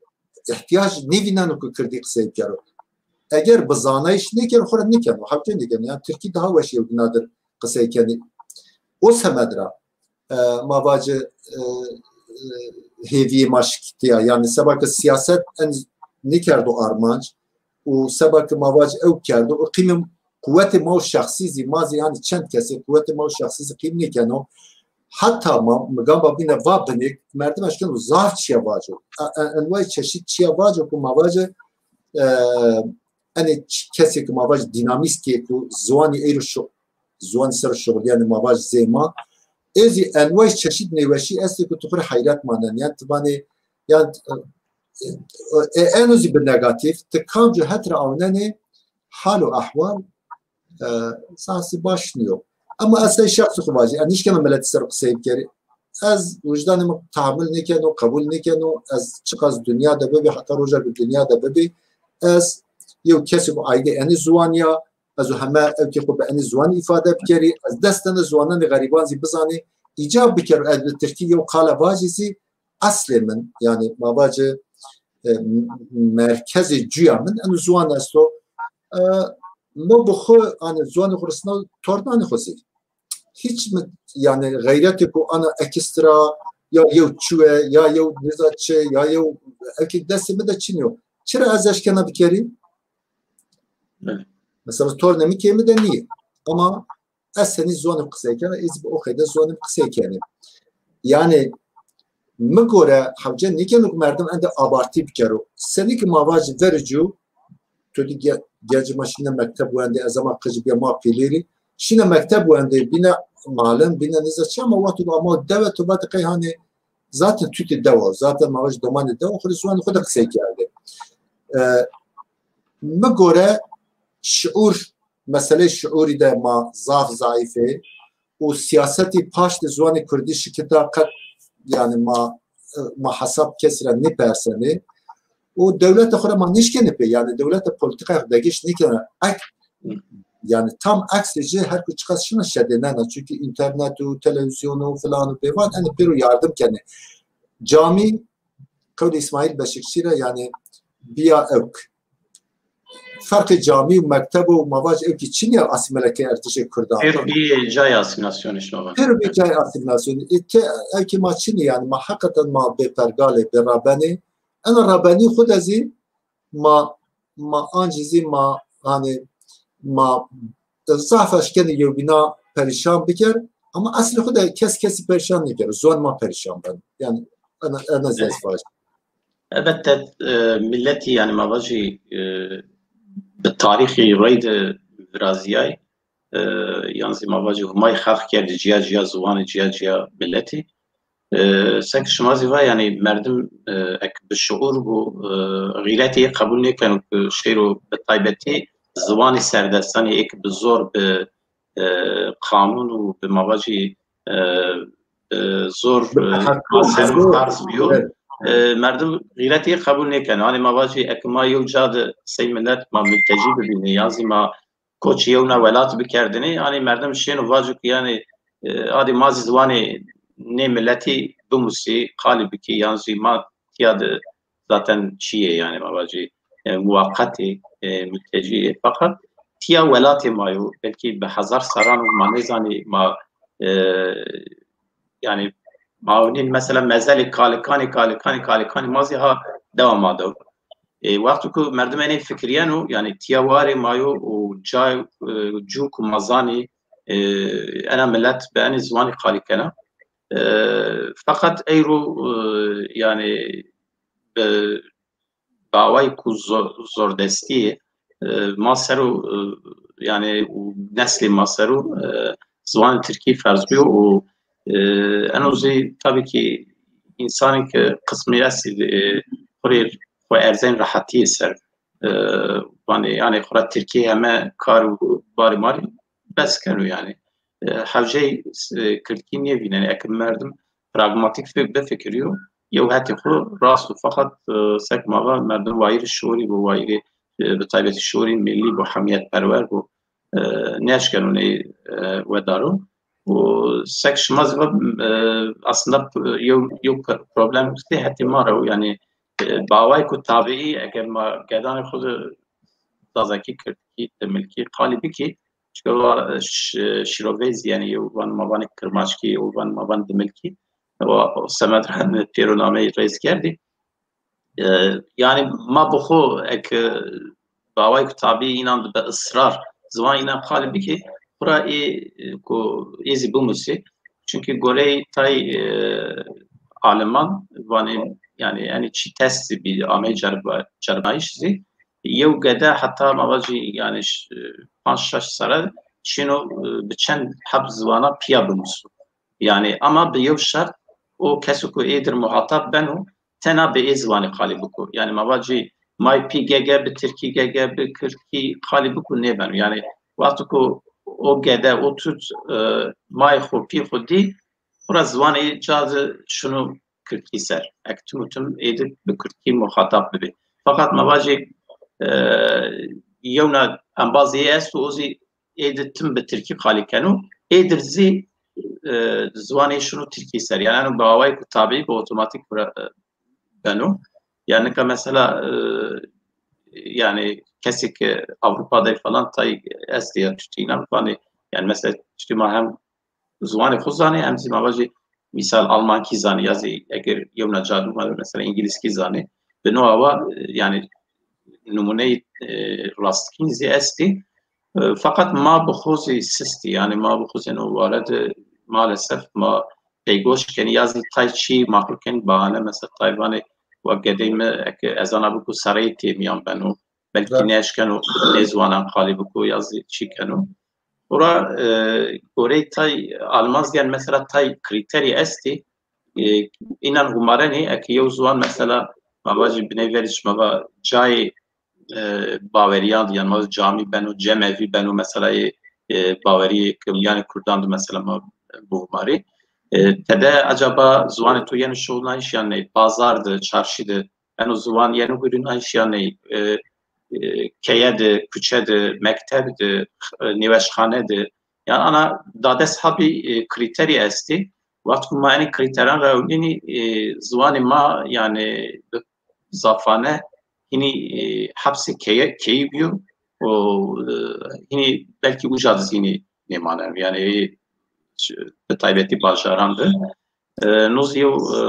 ihtiyac nêvîneno ku kirdî qisey bikero. Eger bi zanayîş nêkero, xwe re nêkeno, hewce nêkeno. Yani tirkî daha weş yew dinadir qisey kenî. O semed ra, e, ma vace, e, e, hêviyê ma şikitiya. Yani seba ke siyaset en nêkerdo armanc û seba ke ma vace ew kerdo, û qîmê quwetê ma û şexsî zî, ma zî yani çend kesê quwetê ma û şexsî zî qîm nêkeno. Heta ma, mi gamba bîne va binêk, merdim eşkeno zaf çiya vaco. E, e, enway çeşit çiya vaco ku ma vace, e, enê ç-, kesê ku ma vace dinamîskê ku ziwanî eyro şo-, ziwanî ser şixulîyenê ma vace zê ma. Ê zî enway çeşit nêweşî estê ku tu xwe heyret manen. Yan tu vanê, yan, e, e, eno zî bi negatîf, tu kamco het re awnenê hal û ehwal, e, sahsî baş niyo. Ama ez sey şexsî xwe vajî, ez nişkeno miletî ser qisey bikerî. Ez wijdanê min tahamul nêkeno, qebûl nêkeno, ez çiqas dinya de bibî, heta roja ku dinya de bibî, ez yew kesê ku aîdê enê ziwan ya, ez û heme ewkê xwe bi enê ziwanî îfade bikerî, ez dest tenê ziwananê xerîban zî bizanî, îcab bikero, ez bi tirkî yew qala vajî zî, eslê min, yani ma vace, e, m-, merkezê cuya min, eno ziwan esto, E, me bi xwe, hani, ziwanê xwe risna tor nane xwe zî. Hiç mi, yani, xeyretê ku ana ekstra, ya yew çû ye, ya yew nêza çi, ya yew, ewkî destê min de çi niyo. Çira ez eşkena bikerî? Evet. Mesela, tornê min kê min de nîye. Ama ez senî ziwanê xwe qisey kene, ez bi o qeyde ziwanê min qisey kenê. Yani, mi gore hewce nîkeno ku merdim ende abartî bikero. Senî ki ma vajî vericû, tu di ge-, gecî ma şîne mekteb wendê, ez ama qij biya ma pîlêrî. Şîne mekteb wendê, bîne malim, bîne nêza çi, ama wextê ku ama dewe tu vate qey hanê, zaten tu tê dewa, zaten ma vajî domanê dewa, xwe di ziwanê xwe de qisey kerdê. E, mi gore şiûr, meseleyê şiûrî de ma zaf zayîf ê û siyasetî paş di ziwanê kurdî şikita qet, yani ma, ma hesab kesî re nêpersenê û dewleta xwe re ma nêşkenê pê, yani dewleta polîtîkaya xwe degiş nêkene. Ek, yani tam eksê jî her ku çiqas şina şedênena, çünkü înternet û televîzyon û filan û pêvan, enê pêro yardim kenê. Camî, qewlê Îsmaîl Beşikçî re, yani biya ewk. Ferqê camî û mekteb û ma vajî ewkî çi niya asîmeleke erdîşê Kurdan. Pêro bî cayê asîmîlasyonê şino. Pêro bî cayê asîmîlasyonê. Ê, te, ewkî ma çi niye, yani ma heqeten ma bêpergalê, bêrabenê. Ena rabenî xwe de zî ma, ma ancî zî ma, hani, ma zaf eşkenê yewbîna perîşan biker, ama eslê xwe de kes kesî perîşan nêker. Ziwan ma perîşan ben. Yani, ena, ena zî ez vajî. Elbette, e, milletî, yani ma vajî, e, bi tarîxî reyde viraziyay, e, yan zî ma vajî humayî xelq kerdî ciya ciya ziwanê, ciya ciya milletî. E, sek şima zî va, yani merdim, e, ek bi şiûr bû, e, xîretê yê qebûl nêkeno ku şêro bi taybetî ziwanê serdestanê ê ki bi zor bi e, qanûn û bi ma vajî, e, e, zor, e, ma ser û farz bûyo. E, merdim xîretê qebûl nêkene. Hanê ma vajî eke ma yew ca de sey milet ma mültecî bibîne, yan zî ma koçî yewna welat bikerdinê, hanê merdim şêno vajo ku yanê, e, adê ma zî ziwanê nê miletî bimusî, qalî bikî, yan zî ma tiya de zaten çi ye, yani ma vajî, e, muwaqetê, e, mültecî ye. Fakat tiya welatê ma yo, belkî bi hezar serran û ma nêzanî ma, e, yani ma nîn mesela mezelê kalikanê, kalikanê, kalikanê ma zî ha dewa ma de. E, wexto ku merdim enê fikiriyeno, yani tiya warê ma yo û cay, e, cû ku ma zanî, e, ena milet bi enê ziwanî qalî kena. E, fakat eyro, e, yani bi, bi awayî ku zo-, zordestî ye, e, ma ser û, e, yani û neslê ma ser û, e, ziwanê tirkî ferz bûyo û, e, eno zî tabii ki însanê ki qismî estî, e, xurê xwe erzên rehetiyê ser, e, vanê yani xura tirkî heme kar û barê marî bes keno yani. E, hewcey, e, kirdkî nêvînenê. Eke merdim pragmatîk fi-, bifikiriyo, yew hetê xwe rast û feqet, e, sek ma va merdim wayîrê şorî bo, wayîrê, e, bi taybetî şorî millî bo, hemiyetperwer bo, e, neşkeno ney, e, wedaro. Û sek şima zî va, e, aslında, e, yew, yew p-, problem sê hetê ma re, yani, e, baway ku tabiî, eger ma gedanê xwe de zazakî, kirdkî, dimilkî qalî bikî, çike va, e, ş-, şîroveyzî, yani yew van ma vanê kirmaçkî, yew van ma van dimilkî, va semed re pêro nameyî rêz kerdî. E, yani ma bi xwe ek, e, baway ku tabî înan dibe israr, ziwan înan qalî bikî, xura ê, e, ku ê zî bimusî. Çünkü gorey tay, e, aliman, vanê, yani, yani çi test bî, amey cerba-, cerbayîş zî, yew gede heta ma vajî, yani, ş-, panc şeş sere çîno, e, bi çend heb ziwana piya bimuso. Yani, ama bi yew şert, o keso ku êdir muhatap beno, tena bi ê ziwanî qalî biko. Yani, ma vajî may pî gege, bi tirkî gege, bi kirdkî qalî biko nêbeno. Yani, wexto ku o gede, o tut, e, may xwe, pî xwe dî, xura ziwanê ca de şino kirdkî ser. Ek tim û tim êdir bi kirdkî muhatap bibe. Fakat ma vajî, e, yewna embazê est û o zî êdir tim bi tirkî qalî keno. Êdir zî, e, ziwanê şino tirkî ser. Yani, eno bi awayî ku tabî bi otomatik bira-, e, beno. Yani, nika mesela, e, yani, kesê ke Ewropa de falan tay estê ya tiştî înan fanê. Yani mesela tiştî ma hem ziwanê xwe zanê, hem zî ma vajî misal Almankî zanê, ya zî eger yewna carî ma mesela Îngilîzkî zanê. Bi no awa, e, yani nimûneyê, e, rastkîn zî estî. E, feqet ma bi xwe zî sistî, yani ma bi xwe zî no ware de maalesef ma peygoş kenî, ya zî tay çî maqul kenî bahane, mesela tay vanê wek gedey me eke ezana biku sereyê têmiyan beno. Belkî Evet. neşkeno nêzwanan qalî biku ya zî çî keno. Ora, e, gorey tay almaz, yani mesela tay kriterî estî, e, înan humarenî, eke yew ziwan mesela ma vajî biney verî şima va cayê, e, baweriyan, yani ma camî beno, cemevî beno, mesela yê, e, bawerî ke yani Kurdan di mesela ma bihumarî. E, tede acaba ziwanê to yeno şolinayîş yan ney? Bazar de, çarşî de, eno ziwan yeno gurînayîş yan ney? E, e, keye de, kuçe de, mekteb de, e, nêweşxane de. Yani ana dades habî, e, kriterî estî. Wext ku ma enî kriteran re ewnînî, e, ziwanê ma yani bi zafane hinî, e, hepsê keye, keyî bîyo û, e, hinî belkî uca dizînî nêmane. Yani, e, bi taybetî bajaran de. E, noz yew, e,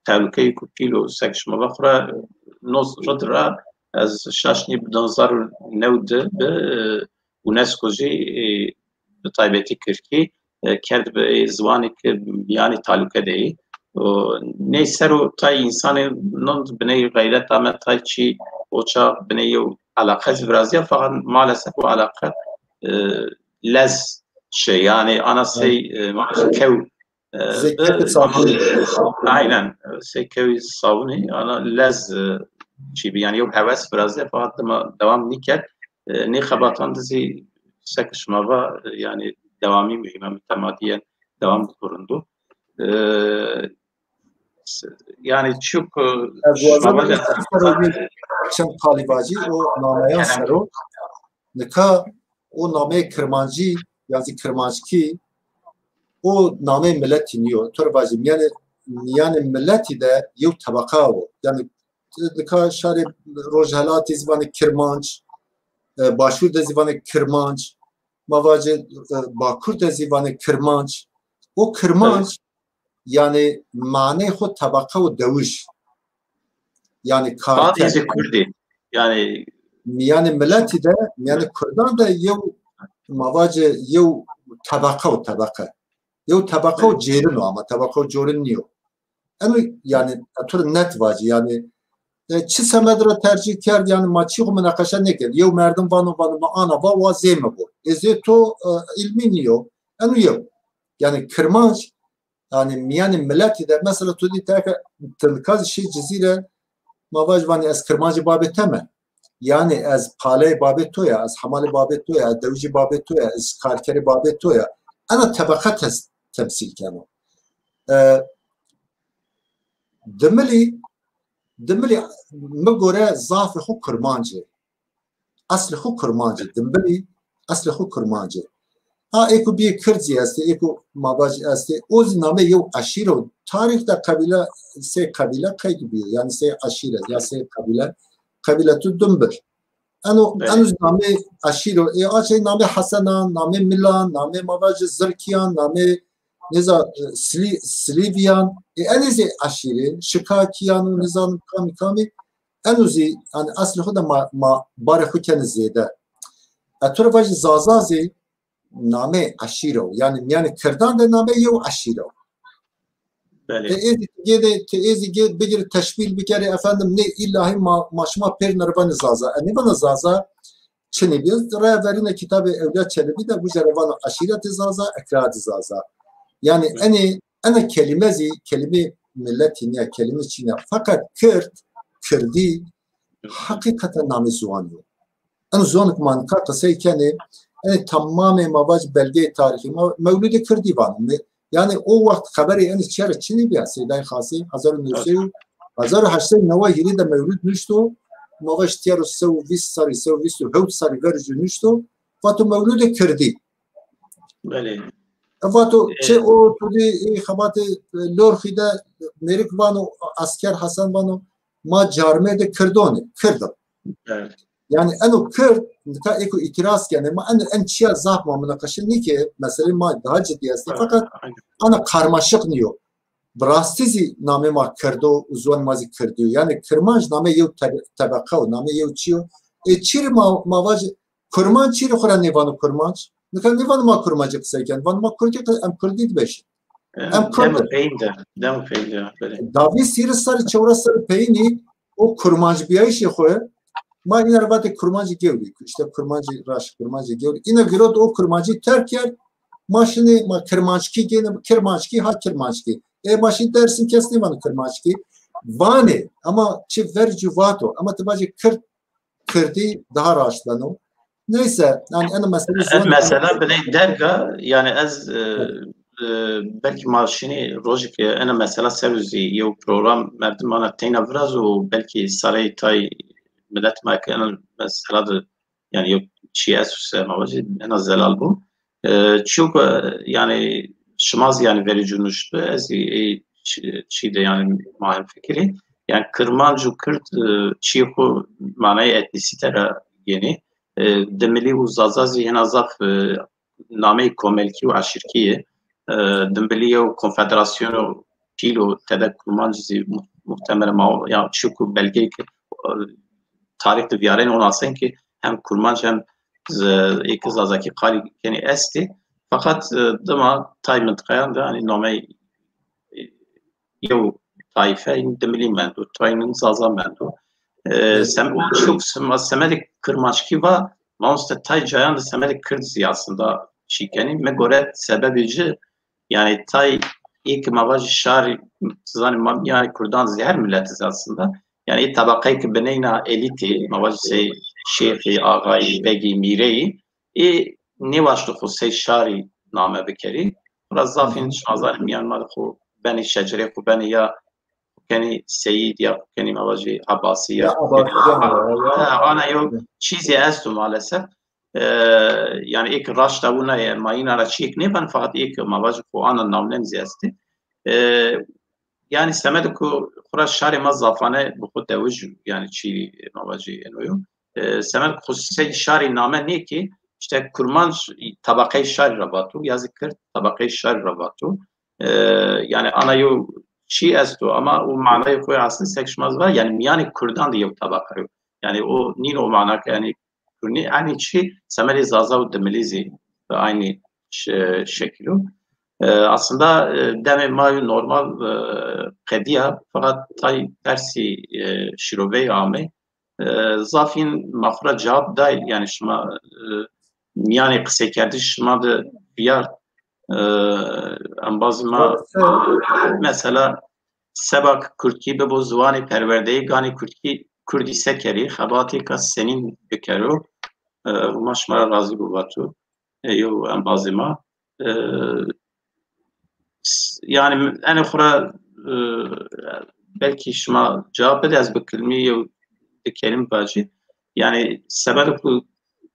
tehlukeyê ku pîl û sek şima ve xwe re noz rid re ez şaş nî bi du hezar û newde bi, e, UNESCO jî, e, bi taybetî Kirkî, e, kerd bi ziwanê ke miyanî talûke de yî. Û ney ser û tay însanê non biney xeyreta me tay çî oça biney yew eleqe zî viraziya, fakat maalesef o eleqe, e, lez şey, yani ana sey, e, kew, e, Zikir e, sabunî. Aynen, e, sey kewî sabunî, ana lez, e, çî bi, yani yew hewes viraziya, fakat dema devam nîket. E, nê xebatan dizî sek şima va, e, yani dewamî muhîm e, mütemadiyen devam bikurin du. E, s-, yani çok, e, Ez şima va wazim de- ser o bir çend kalî vacî o nameyan Kerem. Ser o. Nika o nameyê Kirmancî, yan zî Kirmanckî, o nameyê miletî nîyo. Tor vajî, miyanê, miyanê miletî de yew tebeqa o. Yani nika şarê Rojhelatî zivanê Kirmanc, e, Başûr de zivanê Kirmanc, ma vacê, e, Bakur de zivanê Kirmanc. O Kirmanc, yani manê xo tebeqa û dewij. Yani Bazı karakter. Kurdî. Yani miyanê miletî de, miyanê Kurdan de yew, ma vacê yew tebeqa û tebeqa. Yew tebeqa û Evet. Cêrin o ama tebeqa û corin nîyo. Eno yani, etur net vacî yani, e, çi semed re tercîh kerd yani ma çi xwe minaqeşe nêkerd. Yew merdim vano, vano ma ana va wa zê me bo. Ê zê to, e, îlmî nîyo. Eno yew. Yani Kirmanc, yani miyanê miletî de mesela tu dî teke, tu nika zî şî Cizîre, ma vaj vanî ez Kirmancî babê te me. Yani ez paleyê babê to ya, ez hemalê babê to ya, ez dewijî babê to ya, ez karkerê babê to ya. Ena tebeqa tes-, temsîl keno. E, Dimilî, Dimilî mi gore zafê xwe Kirmanc e. Eslê xwe Kirmanc e. Dimbilî eslê xwe Kirmanc e. Ha, ê ku biyê Kird zî estê, ê ku ma vajî estê, o zî namê yew eşîr o. Tarîx de qebîle sê qebîle qeyd bîyo. Yani sê eşîre ya sê qebîle. Qebîletu Dimbil. Eno, Belê. Eno zî namê eşîr o. Ê, a çey namê Hesenan, namê Milan, namê ma vajî Zirkiyan, namê nêza, e, Silî-, Silîviyan. Ê, enê zî eşîrê, Şikakiyan û nizanim kamî kamî. Eno zî, yani eslê xwe de ma, ma barê xwe kene zêde. E, tu re vajî Zaza zî namê eşîr o. Yani miyanê Kirdan de namê yew eşîr o. Belê. Te êzî, gêdê, te êzî gê bigir teşmîl bikerê, efendim, nê îllahî ma, ma şima pêr nirvanê Zaza. E, nêvana Zaza, çinî bî. Raya verîne kitabê Ewliya Çelebî de bû jere vana eşîretê Zaza, ekratê Zaza. Yani Evet. Enê, ena kelîme zî, kelîmê miletî niye, kelîmê çîn e. Fakat Kird, Kirdî, Hı. Heqîqeten namê ziwanî yo. Em ziwan ku ma nika qisey kenê, enê temamê ma vac belgeyê tarîxî ma Mewlûdê Kirdî vano. Me-, yani o wext xeberê enê çi re çinî bîya, Seydayê Xasî, hezar û newsey û, hezar û heşt sey û neway hîrê de Mewlûd nuşto, ma vac tiyaro sey û vîst sarî, sey û vîst û hewt sarî ver jî nuşto, vato Mewlûdê Kirdî. Belê. E, vato Ee, çi o tu dî, e, xebatê, e, Lorxî de mêrik vano, Esker Hesen vano, ma carmê de Kirdonê, Kird in. Evet. Yani eno Kird, nika eko îtiraz kene, ma en, en çiya zaf ma munaqeşe nîke, mesele ma daha cidî este. Fakat ana karmaşık niyo. Bi rastî zî namê ma Kirdo û ziwan ma zî Kirdî yo. Yani Kirmanc namê yew te-, tebeqe û namê yew çi yo. E, çîrî ma, ma vacî, Kurmanc çîrî xwe ra nêvano Kurmanc? Nika nêvano ma Kurmancî qisey ken. Vano ma Kurdî qi-, em Kurdî dibêjin. Em Kurd Dem peyîn de, dem peyîn de, belê. Davî sîri serî çewres serî peyînî o Kurmancbiyayîşê xwe, ma îna re vate Kurmancî Gewrî, işte Kurmancî Raş, Kurmancî Gewrî. Îna girot o Kurmancî terk kerd, ma şinê ma Kirmanckî gêne, Kirmanckî ha Kirmanckî. E ma şî Dersim kes nêvano Kirmanckî. Vanê, ama çi vercî vato, ama tu bacî Kird, Kirdî daha raşt beno. Neyse, yani ena mesele Ez ziwan mesela biney derga, yani ez, e, e, belkî ma şinî rojik, e, ena mesela ser zî yew program merdim ana teyna viraz û belkî sarey tay millet ma ki ena mesela de, yani yew çi ez se ma vajî ena zelal bû. E, çîyo ku, e, yani şima zî yani verî cû nuşt bi, ez zî ê çi, çi de yani ma hem fikirî. Yani Kirmanc û Kird, e, çî xwe manayê etnîsîte re gênî. E, Dimilî û Zaza zî hena zaf, e, nameyê komelkî û eşîrkî ye. E, Dimbilî yew konfederasyono pîl û tede Kurmanc zî mu-, muhtemelen ma ya çî ku belgeyê ki, e, tarîx di viyarên ona sen ki hem Kurmanc hem z-, êk Zazakî qalî kenî estî. Fakat, e, dima tay mintiqayan de, hani, namey, e, yew tayfe, in Dimilî mendo, tay in Zaza mendo. E, Evet. sem-, çok sema-, semedê Kirmanckî va, mamoste tay cayan de semedê Kird zî aslında çî kenî. Me gore sebebê ci, yani tay êk ma vajî şarî, zanî ma, yani Kurdan zî her millet zî aslında. Yani tabaqeyê ki bineyna elîtî, ma vajî sey şêxî, axayî, begî, mîreyî, ê nêwaşto xwe sey şarî name bikerî. Xura zafîn Hı hı. şima zanî miyan ma de xwe benî şecerê xwe benî ya kenî seyîd ya kenî ma vajî Ebasî ya Ya Ebasî ya, ya. Ha, ana yo Hı. çîzê esto maalesef. E, yani êk raşta wina ye, ma îna ra çîyek nêben, fakat êk ma vajî xwe ana navnen zî estî. E, yani semed ku xura şarê ma zafane bi xwe dewij, yani çî ma vajî eno yo. E, semed ku sey şarî name nêkî, işte Kurmanc tabaqey şarî ra vato, ya zî Kird tabaqey şarî ra vato. E, yani ana yo çî esto, ama o manayê xwe aslında sek şima zî va, yani miyanê Kurdan de yew tabaqa yo. Yani o nîn o mana ki yani Kurnî, yani çi semedê Zaza û Dimilî zî bi aynî şe-, şekil o. E, aslında, e, demê ma yo normal, e, qediya, fakat tay tersî, e, şîroveyê ame. E, zafîn ma xwe ra cewab day, yani şima, e, miyanê qiseykerdiş şima de biyar, e, embazî ma Tabii, tabii. mesela seba ki kurdkî bibo ziwanê perwerdeyê, ganê kurdkî, kurdî se kerî, xebatê ka senîn bikero, e, Huma şima ra razî bo vato, e, yew embazê ma. E, s-, yani, enê xura, e, belkî şima cewab bide, ez bi kilmî yew di kelim bacî. Yani, sebeb ku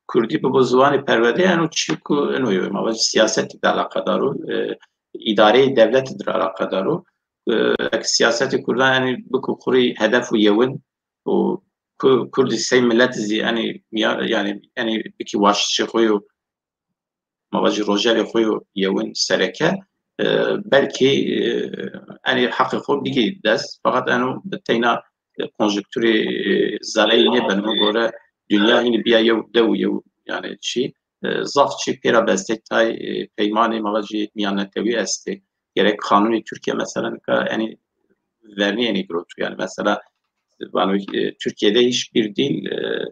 kurdî bibo ziwanê perwerdeyê, eno çî ku eno yo, ma vajî siyasetî de eleqedar o, e, îdareyê dewletî de eleqedar o. E, ek siyasetê kurdan, yani, biku xurî hedef û yewin û ku-, kurdî sey millet zî, yani, ya, yani, yani, bikî waştişê xwe yo, ma vajî rojevê xwe yo yewin sereke, e, belkî, e, enê heqê xwe bigî dest, fakat eno bi teyna, e, konjukturê, e, zaleyî nêbe, min gore dinya hînî biya yew dew û yew, yani çî, e, zaf çî pêra bestê tay, e, peymanê ma vajî miyannetewî estê. Gerek qanûnê Tirkiye mesela nika enê vernî enê girotu. Yani mesela vano, e, Türkiye'de hiçbir dil, e,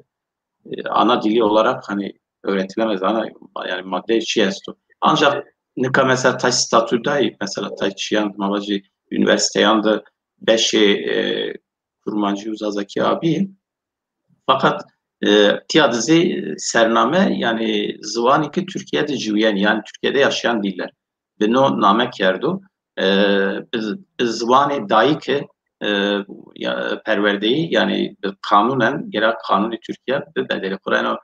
e, ana dili olarak hani öğretilemez, ana, yani madde çi esto. Ancak nika mesela tay statüdayî, mesela tay çiyan, ma vajî üniversiteyan de beşê, e, Kurmancî û Zazakî abî. Fakat, e, tiya dizê sername, yani ziwanî ki Türkiye'de ciwiyen, yani Türkiye'de yaşayan diller. Bi no name kerdo. E, bi, bi ziwanê dayîke, e, ya, perwerdeyî, yani bi kanunen, gerek kanunê Türkiye bi bedelî xwe re, eno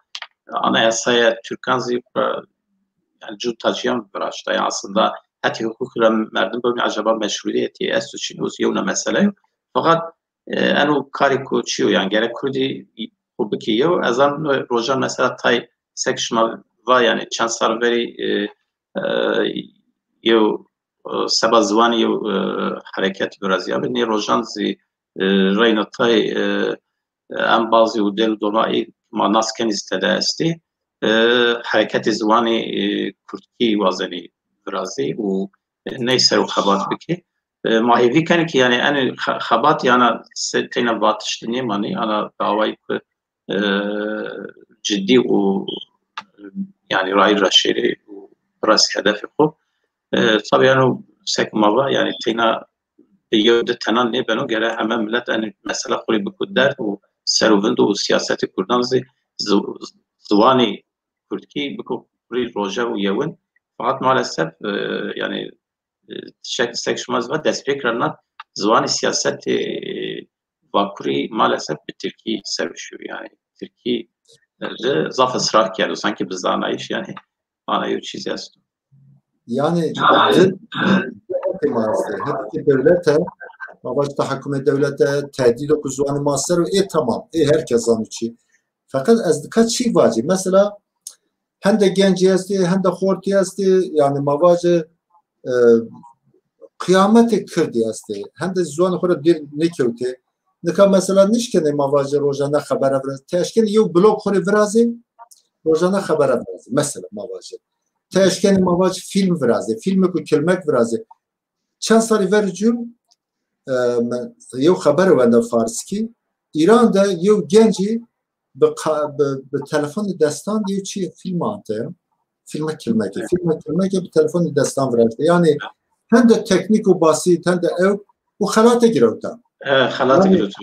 anayasaya Türkan zî xwe re, yani cû taciyan viraşta, yani aslında hetê hukukî re merdim bibî, acaba meşrûîyetê esto çi, o zî yewna mesele yo. Fakat, e, eno karê ku çi yo, yani gerek kurdî xwe bikî yew. Ez an rojan mesela tay sek şima va, yani çend sal verî, e, e, yew, e, seba ziwanî yew, e, hereket viraziyabe. Nê rojan zî, e, reyna tay, e, em bazî û del dona ê ma nas kenî zî tede estî. E, hereketê ziwanî, e, kurdkî wazenî virazî û ney ser û xebat bikî. E, ma hêvî kenî ki yani en xe-, xebat yana se-, teyna vatiş dinê manî, ana dawayî ku, e, cidî û, yani rayî raşêrê û rast hedefê xwe. E, tabi yani sek ma va yani teyna bi yew di tenan nêbeno, gere heme millet en mesela xwe rê biku derd û ser û vind û siyasetê kurdan zî zi-, ziwanî kurdkî biku xwe rê roje û yewin. Fakat maalesef, e, yani, e, şek-, sek şima ziva destpêk re na ziwanî siyasetê, e, vakurî maalesef bi tirkî ser şû, yani tirkî, e, de zaf israr kerdo, sanki bi zanayîş yani ana yew çîzî esto. Yani, di, di, ma hete, hete dewlete, ma baş tahekkumê dewlete, tehdîdo ku ziwanî ma ser û ê tamam, ê herkes zano çi. Feqet ez dika çî vacî. Mesela, hende gencî estê, hende xortî estê, yani ma vace, e, qiyametê kirdî estê. Hende ziwanê xwe re dîr nêkewtê. Nika mesela nişkenê ma vace rojane xebere virazê. Te eşkenê yew blog xwe rê virazê, rojane xebere virazê. Mesela ma vace. Te eşkenê ma vace fîlm virazê. Fîlmek û kilmek virazê. Çend salî ver cû, e, me, yew xeber wenda farskî. Îran de yew gencî bi qa-, bi, bi telefonê destan yew çi fîlm ante. Fîlmek kilmekê. Fîlmek kilmekê bi telefonê destan viraşte. Yani hende teknîk û basît, hende ew û xelate girewta. E, xelate Yani girewta.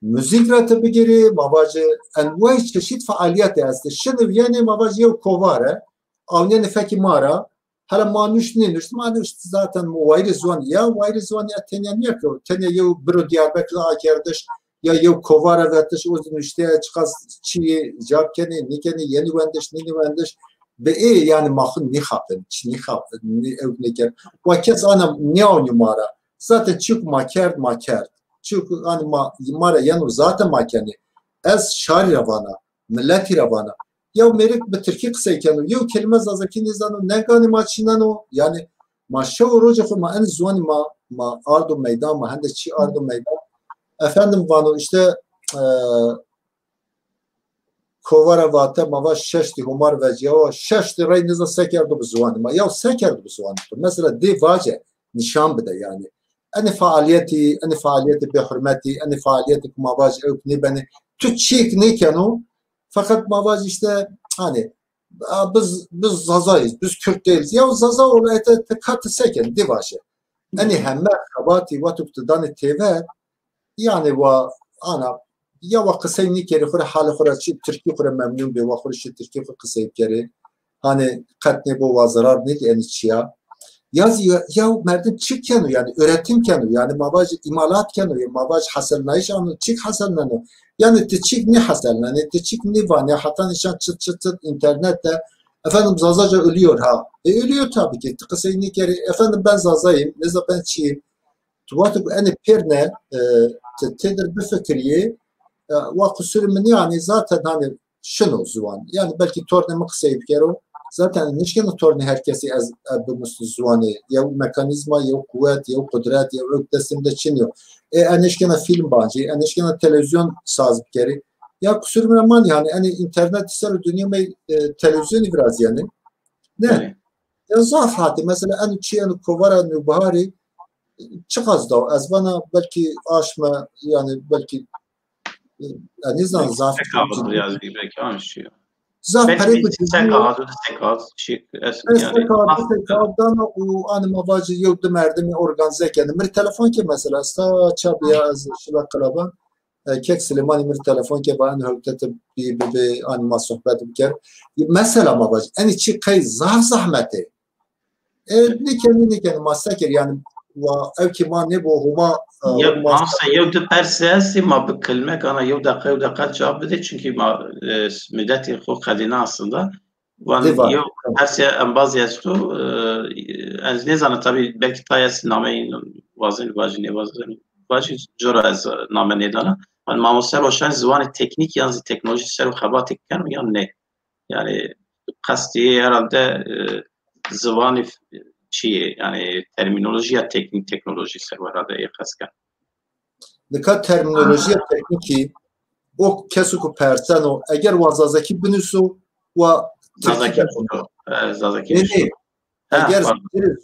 Muzîk re te bigirî, ma vace enway çeşît faaliyetê este. Şiniviyene ma vace yew kovar e, awniyene fekî ma ra, hele ma nuşt nê nuşt, ma nuşt zaten wayirê ziwan ya, wayirê ziwan ya tenya niye ki, tenya yew biro Diyarbekir akerdiş, ya yew kovara vetiş, o nuşteye çiqas çi cevap kenê, nîkenê, yenî wendiş, nînî wendiş. Bi ê yani ma xwe nîxapin, çi nîxapin, nî ew nêker. Wa kes ana nîyawnî ma ra. Zaten çi ku ma kerd, ma kerd. Çi ku ani ma, ma ra yeno zaten ma kenê. Ez şarî ra vana, miletî ra vana. Yew mêrik bi tirkî qisey keno, yew kelime zazakî nêzano, ne ganî ma çîneno, yani ma şew û rojê xwe ma en ziwanî ma, ma ardo meydan, ma hende çi ardo meydan. Efendim vano işte, e, kovara vate, ma va şeştî homar veciyawa, şeştî rey nêza se kerdo bi ziwanî ma. Ya se kerdo bi ziwanî xwe. Mesela dê vace, nîşan bide yani. Enê faaliyetî, enê faaliyetê bêhurmetî, enê faaliyetê ku ma vace ew nêbenê. Tu çîk nêkeno, feqet ma vace işte, hani, a, biz, biz Zazayız, biz Kürt değiliz. Ya Zaza olayı te, te ka te se ken, dê vace. Enê heme xebatî wexto ku tu danê têve, yani wa ana, ya wa qisey nîkerê xwe re, halê xwe re çi tirkî xwe re memnûn bê, wa xwe re çi tirkî xwe qisey bikerê. Hani qet nêbo wa zerar nêdî enî çiya. Ya zî ya, ya merdim çi keno, yani üretim keno, yani ma vac imalat keno, ya ma vac heselnayîş ano, çik heselneno. Yani ti çik nîheselnenê, ti çik nîvanê, heta nîşan çıt çıt çıt internette, efendim Zazaca ölüyor ha. E, ölüyor tabii ki. Ti qisey nîkerê, efendim ben Zazayım, nêza ben çiyim. Tu wexto ku enê pêr ne, e, ti têdir bifikiriyê, e, wa qusûrê min yani zaten hani şino ziwan. Yani belkî tornê min qisey bikero, zaten nişkeno tornê her kesî ez, e, bimustu ziwanê. Yew mekanîzma, yew quwet, yew qudret, yew ew destê min de çin yo. E, e nişkena fîlm bancî, e nişkena televîzyon saz bikerî. Ya qusûrê min re manî hani enê înternet ser û dinya me, e, televîzyonî virazîyenê. Ne? Belê. Ya zaf hatî. Mesela enê çi enê kovara Nûbiharî çiqas da? Ez vana belkî aşme, yani belkî, e, ez nêzan zaf. Sek adı yazdı belki aynı şey. Zaf pere ku sek adı, sek adı şey, yani. Sek adı, sek adı dana û anima vacî yew du merdimî organize kene. Mir telefon ke mesela, sta çabiya ez şila qilaba. E, kek Silêmanî min telefon ke va en hewte te bî bibe, anî ma sohbet biker. Mesela ma vaj, enî çi qey zaf zahmet e. E, nêkenî, nêkenî, ma se kir, yani, wa ew kî ma nêbo homa, e, Yew, homa ma se yew du persê estî, ma bi kilmek, ana yew deqe, yew deqe cevap bide, çünkü ma, e, müddetê xwe qedîne aslında. Wan Dê va. Yew persê embazê esto, e, ez nêzana tabii belkî tay ez nameyê wazin vajî nêwazin vajî cora ez name nêdana. Yanî mamoste Roşan ziwanê teknîk yan zî teknolojî ser û xebatê ken yan ne? Yanî qestê herhalde e, ziwanê çi ye? Yanî termînolojiya teknîk, teknolojî ser û herhalde ê qest ken. Nika termînolojiya teknîkî o kes ku perseno, eger wa zazakî binûso, wa zazakî binûso. Zazakî binûso. Eger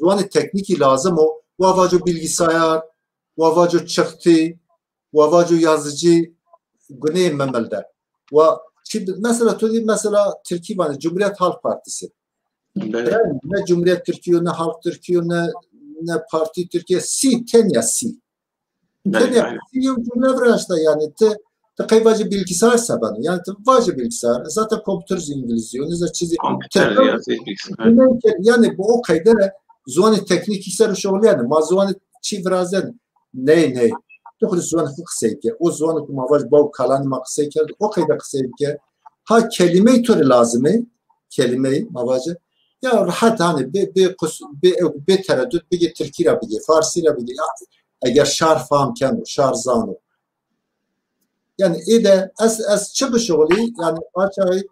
ziwanê teknîkî lazim o, wa vaco bilgisayar, wa vaco çixtî, wa vaco yazıcı, gunê memelde. Wa çi, mesela tu dî, mesela Tirkî vanê, Cumhuriyet Halk Partisi. Ne Cumhuriyet Tirkî yo, ne Halk Tirkî yo, ne, ne Partî Tirkî, sî, tenya sî. Tenya sî yew cumle viraşta, yanî ti, ti qey vacî bilgisayar se beno. Yanî ti vacî bilgisayar, zaten kompüter zî îngilîzî yo, nêza çîzî. Yanî bi o qeyde ziwanê teknîkî ser şixulî, yanî ma ziwanê çî virazên. Ney, ney. Tu xwe ziwanê xwe qisey bike. O ziwanê ku ma vaj baw kalanê ma qisey kerd, o qeyde qisey bike. Ha kelîmeyê tu rê lazim e, kelîmeyê ma vaje. Ya rehet hanê bê, bê, bê teredut bigê tirkî re bigê, farsî re bigê. Ya, eger şar fam keno, şar zano. Yanî ê de ez, ez çi bişixulî, yanî parçayê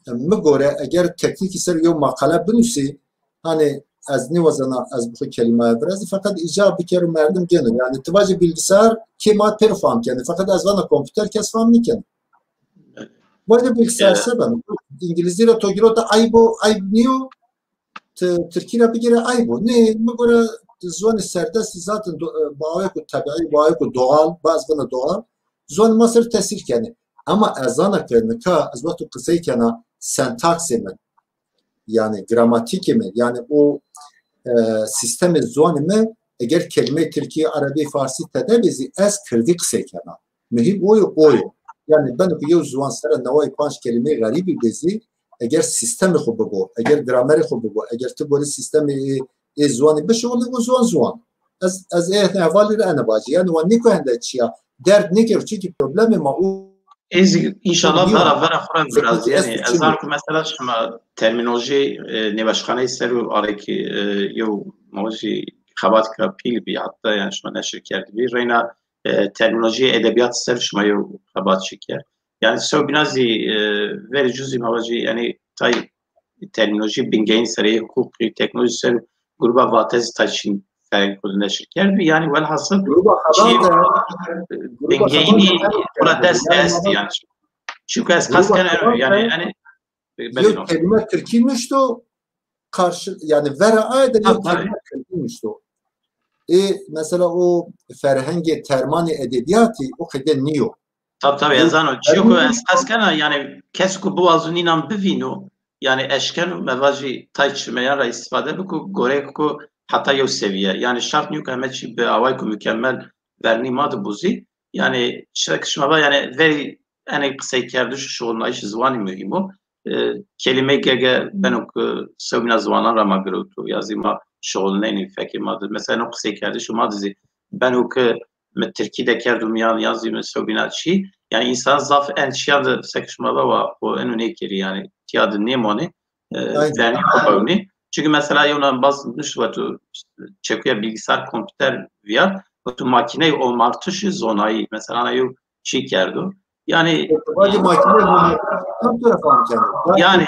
mi gore eger teknîkî ser yew maqale binusî, hanê ez nêwazena ez bi xwe kelîmaya virazî, feqet îca biker û merdim gêno. Yanî ti vacî bilgisayar kê ma pêro fam kenê, feqet ez vana kompüter kes fam nîkeno. Vacî bilgisayar se beno. Îngilîzî re to girota ayb o, ayb nîyo, ti tirkî re bigire ayb o. Nê, mi gore ziwanê serdestî zaten bi awayek û tebiî, bi awayek û doğal, baz bina doğal, ziwanê ma ser tesîr kenê. Ama ez zana ke nika ez wexto qisey kena sentaksê min, yanî gramatîkê min, yanî o e, sîstemê ziwanê min, eger kelîmeyê tirkî, erebî, farsî tede bê zî ez kirdî qisey kena. Muhîm o yo, o yo. Yanî beno ku yew ziwan sere neway panc kelîmeyê xerîbî bê zî, eger sîstemê xwe bibo, eger gramerê xwe bibo, eger ti gorî sîstemê ê, ê ziwanê bişixulî, o ziwan ziwan. Ez, ez ê hevalî re ene bacî. Yanî wan nîko hende çiya derd nêkir, çunkî problemê ma û Ez înşallah vera vera xwe re virazî. Yanî ez zanim ku mesela şima termînolojî e, nêweşxaneyê ser û alekî e, yew mawajî xebatka pîl bî, hatta yanî şima neşir kerdibî. Reyna e, termînolojiyê edebiyat ser şima yew xebat çêkir. Yanî sewbîna zî e, verî cû zî mawajî yanî tay termînolojî bingeyîn serê huqûqî, teknolojî ser gruba Vatezî tay çîn ferek xwe neşir kerdibî. Yanî welhasil Gruba xebat e, bingeyînî xwe dest estî yanî. Çunku ez qas kene yanî, yanî yew kelîme tirkî nuşto, karşı, yanî vera aye de yew kelîme tirkî nuşto. Ê mesela o ferhengê termanê edebiyatî o qeyde nîyo. Tab tab, ez zano. Çiyo ku ez qas kena, yanî kes ku biwazo nînan bivîno, yanî eşkeno mevajî tay çimeyan re îstîfade biku, gorek ku heta yew seviye. Yanî şart nîyo ku heme çî bi awayek ku mukemmel vernî ma dibûzî. Yanî şek şima va, yanî verî enê qiseykerdiş û şixulnayîş ziwanî muhîm o. E, kelîmeyê gege beno ku sewbîna ziwanan ra ma girewto, ya zî ma şixulnenî fekê ma di. Mesela no qiseykerdiş û ma di zî beno ku mi tirkî de kerdo miyan, ya zî mi sewbîna çî. Yanî însan zaf en çiyan di sek şima ve wa xwe eno nêkirî, yanî tiya di nêmanê. E, yanî xwe bewnî. Çunki mesela yewna baz nişt ve tu çekuya bilgisayar, kompüter viyar ve tu makineyê omartişî zonayî. Mesela na yew çî kerdo. Yanî Vacî makine bu tam tarafı amcan. Yanî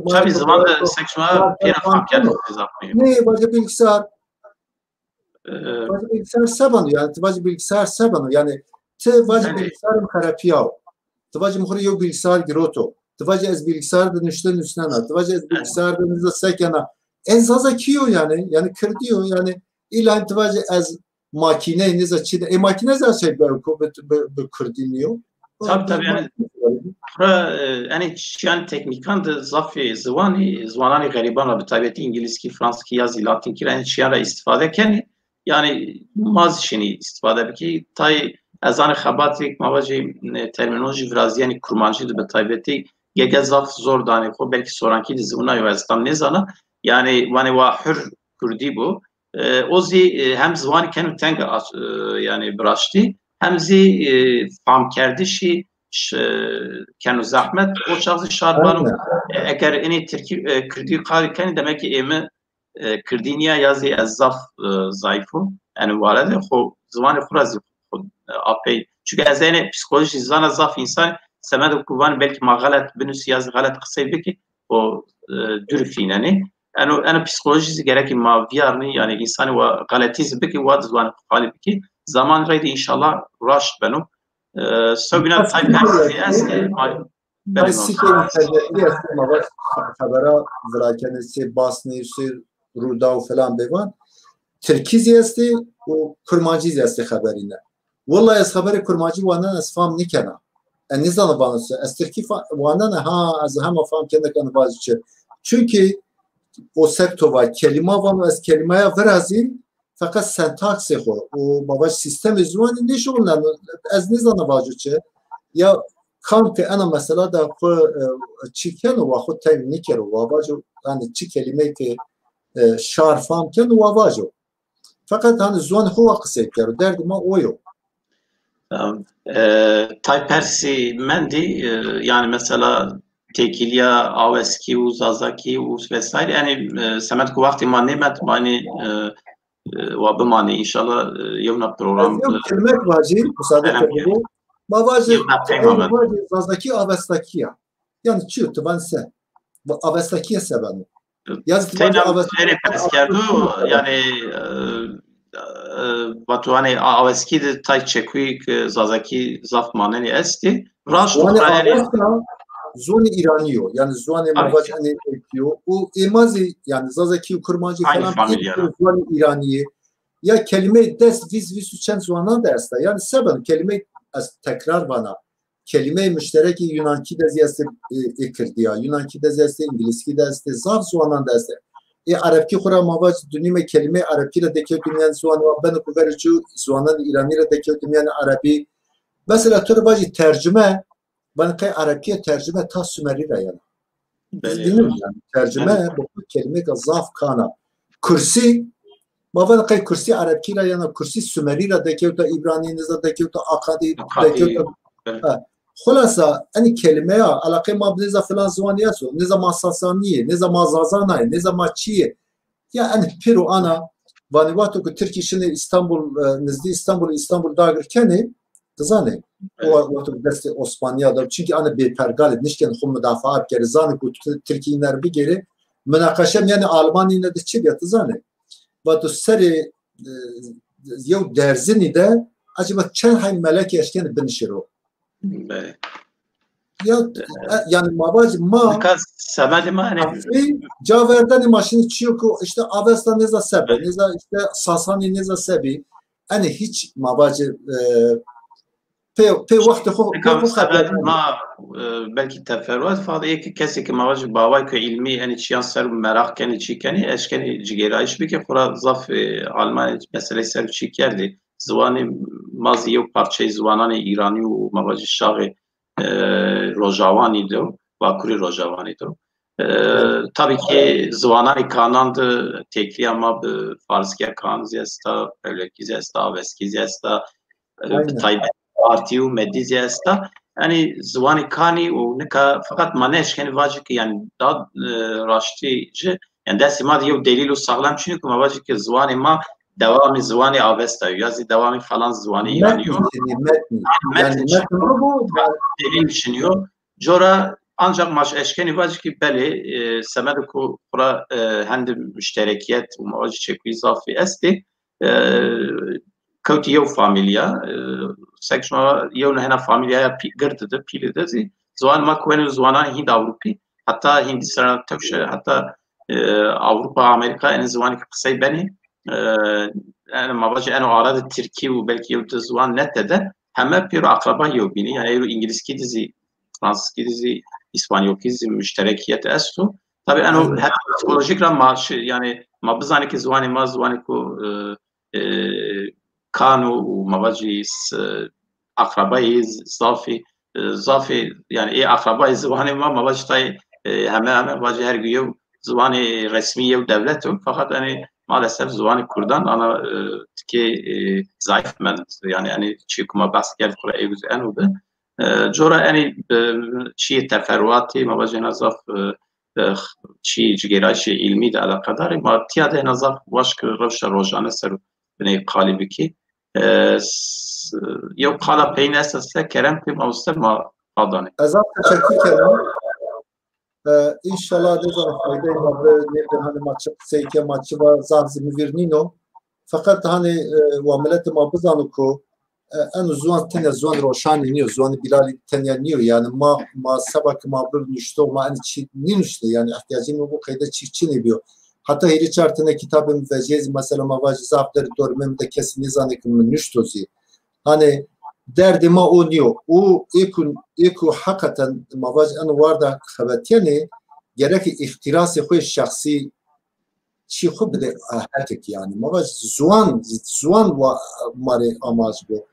tabii zaman da sek şima pêra fam kerdin zaf muhîm. Ne, vacî bilgisayar. Vacî bilgisayar se beno, yanî ti vacî bilgisayar se beno, yanî ti vacî bilgisayarım xerepiya. Ti vacî mixurê yew bilgisayar giroto. Ti vacî ez bilgisayar de nuşte nusnena. Ti vacî ez bilgisayar de niza sekena. Ez zazakî yo yanî, yanî kirdî yo yanî. Îla ti vacî ez makîneyê nêza çi de. Ê makîne zî şey be ku bi, bi, bi kurdî nîyo. Tabii, tabii, yanî xura, e, yanî çiyan teknîkan de zafî ziwanî, ziwananî xerîban re bi taybetî îngilîzkî, fransizkî ya zî latînkî re, yanî çiyan re îstîfade kenî. Yanî ma zî şênî îstîfade bikî. Tay ez zanî xebatêk ma vajî, e, termînolojî virazî, yanî kurmancî de bi taybetî gege zaf zor danê xwe, belkî sorankî de zî wina yo, ez tam nêzana. Yanî wanê wa hur kurdî bû. E, o zî, e, hem ziwanî keno teng a, e, yanî bi raştî, hem zî, e, famkerdişî ş-, keno zehmet, o çax zî şar bano. E, eger inê tirkî, e, kirdî qarî kenî, demek ki ê mi, e, kirdî nîya ya zî ez zaf, e, zayîf o. Yanî ware de xwe ziwanê xwe ra zî xwe, e, apey Çunke ez ê psîkolojî zana zaf însan, semed ku van belkî ma xelet binusî ya zî xelet qisey bikî, o, e, dûr fînenê. Eno, eno psîkolojî zî gerekî ma viyarnî, yanî însanî wa xeletî zî bikî, wa di ziwanê xwe qalî bikî. Zaman reyde înşallah raşt beno. E, sewbîna Tay Persî zî estê, ma Belê, Tay Sîkê înternetî estê, ma va xebera virakenê sê basnê, sê Rûdaw falan bêvan. Tirkî zî estê û kurmancî zî estê xeberî ne. Wellahî ez xeberê kurmancî wanen ez fam nikena. Ez nizana vano çi. Ez tirkî fa-, wanena ha, ez hema fam kena kena vajî çi. Çunkî o sekto va kelîma vano ez kelîmaya virazîm, feqet sentaksê xwe û ma vaj sîstemê ziwanî nêşixulneno. Ez nizana vajo çi. Ya kam ke ena mesela da xwe, e, çi keno, wa xwe tevî nikero, wa vajo, yanî çi kelîmeyê ke, e, şar fam keno, wa vajo. Feqet hani ziwanê xwe wa qisey kero. Derdê ma o yo. Tamam. E, Tay Persî mendî, e, yanî mesela têkiliya Aweskî û Zazakî û vesaire. Yanî, e, semed ku wextê ma nêmet, ma yanî, e, e, wa bimanê. Înşallah, e, yewna program, Ez yew e, kelmek vajî, musade kerem ke bibû. Ma vajî, Yewna peyma ma vajî Zazakî Avestakî ya. Yanî çi yo, tu van se? Avestakî ye se beno. Ya zî tu Teyna vajî Avestakî erê pers kerdo, yanî, e, e, vatuanê A-, Aweskî de tay çekuyî ke Zazakî zaf manenî estî. Raşt Ziwanê xayalî Avesta, ziwanê Îranî yo. Yanî ziwanê Tabii. ma vajî enê êkî yo. Û ê ma zî, yanî Zazakî û Kurmancî Aynı falan, familia. Êkî yo, ziwanê Îranî ye. Ya kelîmeyê dest vîst, vîst û çend ziwanan de esta. Yanî se beno kelîmeyê ez tekrar vana. Kelîmeyê muşterekî Yunankî de zî estê, e, ê Kirdî ya. Yunankî de zî estê, Îngilîzkî de estê, zaf ziwanan de estê. Ê Erebkî xwe ra ma vaj dunîme kelîmeyê Erebkî re dekewtî mîyan ziwan wa beno ku verê çû ziwanan Îranî re dekewtî mîyan Erebî. Mesela tu re vajî tercime, ben qey Erebkî ye tercime ta Sumerî re yana. Ez Belê. bînim yanî. Tercime Belê. bi xwe kelîmeke zaf kan a. Kursî, ma ven qey kursî Erebkî re yana kursî Sumerî re dekewta, Îbranî nêza dekewta, Akadî Akadî. dekewta. Belê. Ha. Xulasa, enî kelîmeya, eleqê ma bi nêza filan ziwanî esto, nêza ma Sasanî ye, nêza ma Zazana ye, nêza ma çi ye? Ya en pêro ana, vanî wexto ku Tirkî şinê Îstanbul, e, nizdî Îstanbul, Îstanbul dagir kenê, tu zanê. Evet. O wexto ku destê Osmaniya de, çunkî ana bêpergal e, nişkên xwe mudafaa bikerê, zanê ku tu Tirkî îner bigêrê, munaqeşe mîyanê Almanî ne de çi bîya, tu zanê. Vato serê, e, yew derzinî de, acaba çend hay melekê eşkenê binişêro? Belê. Ya, e, yanî ma vajî ma Nika semedê ma, hani, Asî, caverdenê ma şinî çiyo ku işte Avesta nêza sebe, nêza işte Sasanî nêza sebî. Hani hiç ma vajî, e, pê, pê wextê xwe, Nika pê xwe semedê xeberdin. ma, e, belkî teferruat, fakat yekî kesê ki ma vajî baway ku îlmî, hani, çiyan ser meraq kenî, çi kenî, eşkenî cigêrayîş bike, xura zaf, e, Almanya meseleyê ser çi kerdî. Ziwanê ma zî yew parçeyê ziwananê Îranî û ma vajî şaxê, e, Rojawanî de, Bakurê Rojawanî de. E, Evet. Tabii ki ziwananê kanan de têkiliya ma bi Farsîya kan zî esta, Pewlekî zî esta, Aveskî zî esta, e, bi Aynen. taybet Partî û Medî zî esta. Yanî ziwanê kanî û nika feqet ma neşkenî vajî ki yanî da, e, raştî ji, yanî destê ma de yew delîl û saxlem çinî ku ma vajî ki ziwanê ma dewamê ziwanê Avesta yo, ya zî dewamê falan ziwanê Îranî yo. Metnî, metnî. Metn Yanî çinî. metn bû, Delîl çinî yo. Cora ancak ma eşkenî vajî ki belê, e, semedê ku xura, e, hende muşterekiyet û ma vajî çekuyî zafî estê. E, kewtî yew famîlya, e, sek şima yew nehêna famîlyaya pî-, gird de, pîlê de zî, ziwan ma ku weno ziwanan Hînd Ewropî, heta Hîndîstana tewşe, heta, e, Ewropa, Amerîka, enê ziwanê ki qisey benê, e, yani ma vajî eno ara de Tirkî û belkî yew di ziwan nete de, heme pêro aqreba yew bînî, yani êro Îngilîzkî de zî, Fransizkî de zî, Îspanyolkî de zî muşterekiyet esto. Tabii eno Aynen. her psikolojik ra ma şi-, yani ma bizanê ki ziwanê ma ziwanê ku, e, e, kano û ma vajî s-, aqrebayê z-, zafî, e, zafî, yani ê aqrebayê ziwanê ma, ma vajî tay, e, heme heme vajî her yew ziwanê resmî yew dewlet o. Fakat yani maalesef ziwanê kurdan ana, e, tikê, e, zayıf mend. Yani, yani çi ku ma behs kerd xura êvîz eno bi. E, cora yani, e, çiyê teferruatî ma vajî hena zaf, e, e, çi cigêrayîşê îlmî de eleqedar e. Ma tiya de hena zaf waş ki rewşa rojane ser binê qalî bikî. E, s-, e, yew qala peyîn ez se kerem kî mamoste ma adanê. Ez zaf teşekkür kerim. E, înşallah de zan faydeyê ma bi, ne bi, hani ma çi qisey ke, ma çi va, zaf zî min vîr nîno. Feqet hani, e, wa miletê ma bizano ku, e, eno ziwan tenya ziwan roşanî nîyo, ziwanê Bîlalî tenya nîyo. Yani ma, ma seba ki ma bir nuşto, ma en çi nînuşte, yani ihtiyacê min bu qeyde çi, çi nêbiyo. Heta hîrê çar tene kitabê min vejê zî, mesela ma vajî zaf der dormê min de kesî nêzanê ki min nuşto zî. Hani derdê ma o nîyo. O ê ku, ê ku heqeten ma vajî en warda xebetiyenê, gerek îxtirasê xwe şexsî çî xwe bide, e, hetek yani. Ma vaj ziwan, ziwan wa marê amac bu.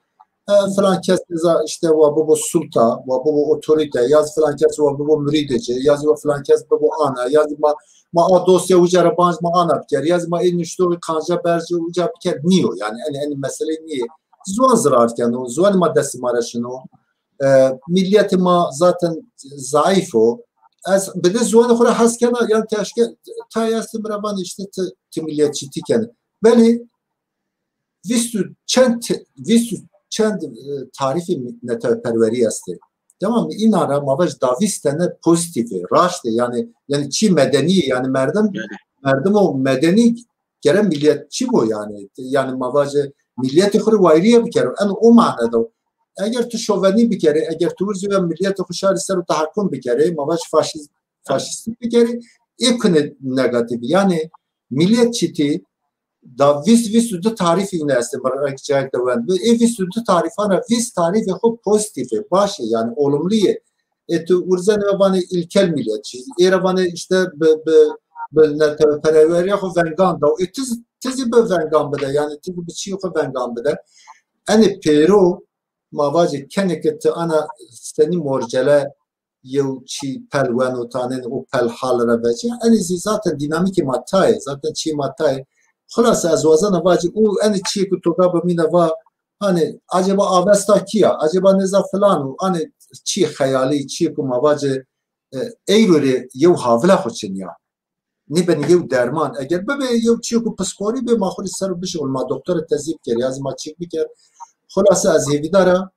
E, filan kes neza işte wa bibo sulta, wa bibo otorite, ya filan kes wa bibo müridece, ya wa filan kes bibo ana, ya ma, ma a dosya uca re banc ma ana biker, ya ma ê nuştoği kanca berce uca biker, niyo yani, en, en mesele niye? Ziwan zirar keno, ziwan ma destê ma re şino. E, milliyetê ma zaten zayıf o. Ez bi de ziwanê xwe re hes kena, yan teşke, ta ez ti miravan işte ti, ti milliyetçîtî kene. Belê vîst û çend, vîst û çend, e, tarîfê neteweperwerî estê. Tamam mı? Îna ra ma vej da vîst tane pozîtîf e, raşt e. Yani, yani çi medenî, yani merdim, merdim o medenî gere milliyetçî bo yani. Yani ma vaje milliyetê xwe re wayriye bikero. En o manada. Eger tu şovenî bikerê, eger tu wirzî ve milliyetê xwe şarî ser û tehakum bikerê, ma vaj faşîz-, faşîstî bikerê, ê kune negatif. Yani milliyetçîtî da vîst, vîst û du tarîf îne estê, min rek cayek de wend. Ê vîst û du tarîfan ra vîst tarîfê xwe pozîtîf e, baş e, yani olumlu ye. Ê tu urzenê ve vanê ilkel milliyetçî, ê re vanê işte bi, bi, bi neteweperweriya xwe vengan da. Ê tu, tu zî bi vengan bide, yani tu zî bi çî xwe vengan bide. Enê pêro ma vacê kenê ke tu ana senî morcele yew çî pel weno tanên û pel hal re vecî. Enê zî zaten dînamîkê ma tayê, zaten çî ma tayê. Xulase ez wazena vacî û enê çîyê ku toka bimîne va, hani acaba Avesta kî ya? Acaba nêza filan û, hani çî xeyalî, çîyê ku ma vacê, e, eyrorê yew havila xwe çin ya. Nêbenî yew derman. Eger bibe yew çîyê ku pisporî be, ma xwe li ser bişixul, ma doktora tezî biker, ya zî ma çîk biker. Xulase ez hêvîdar a,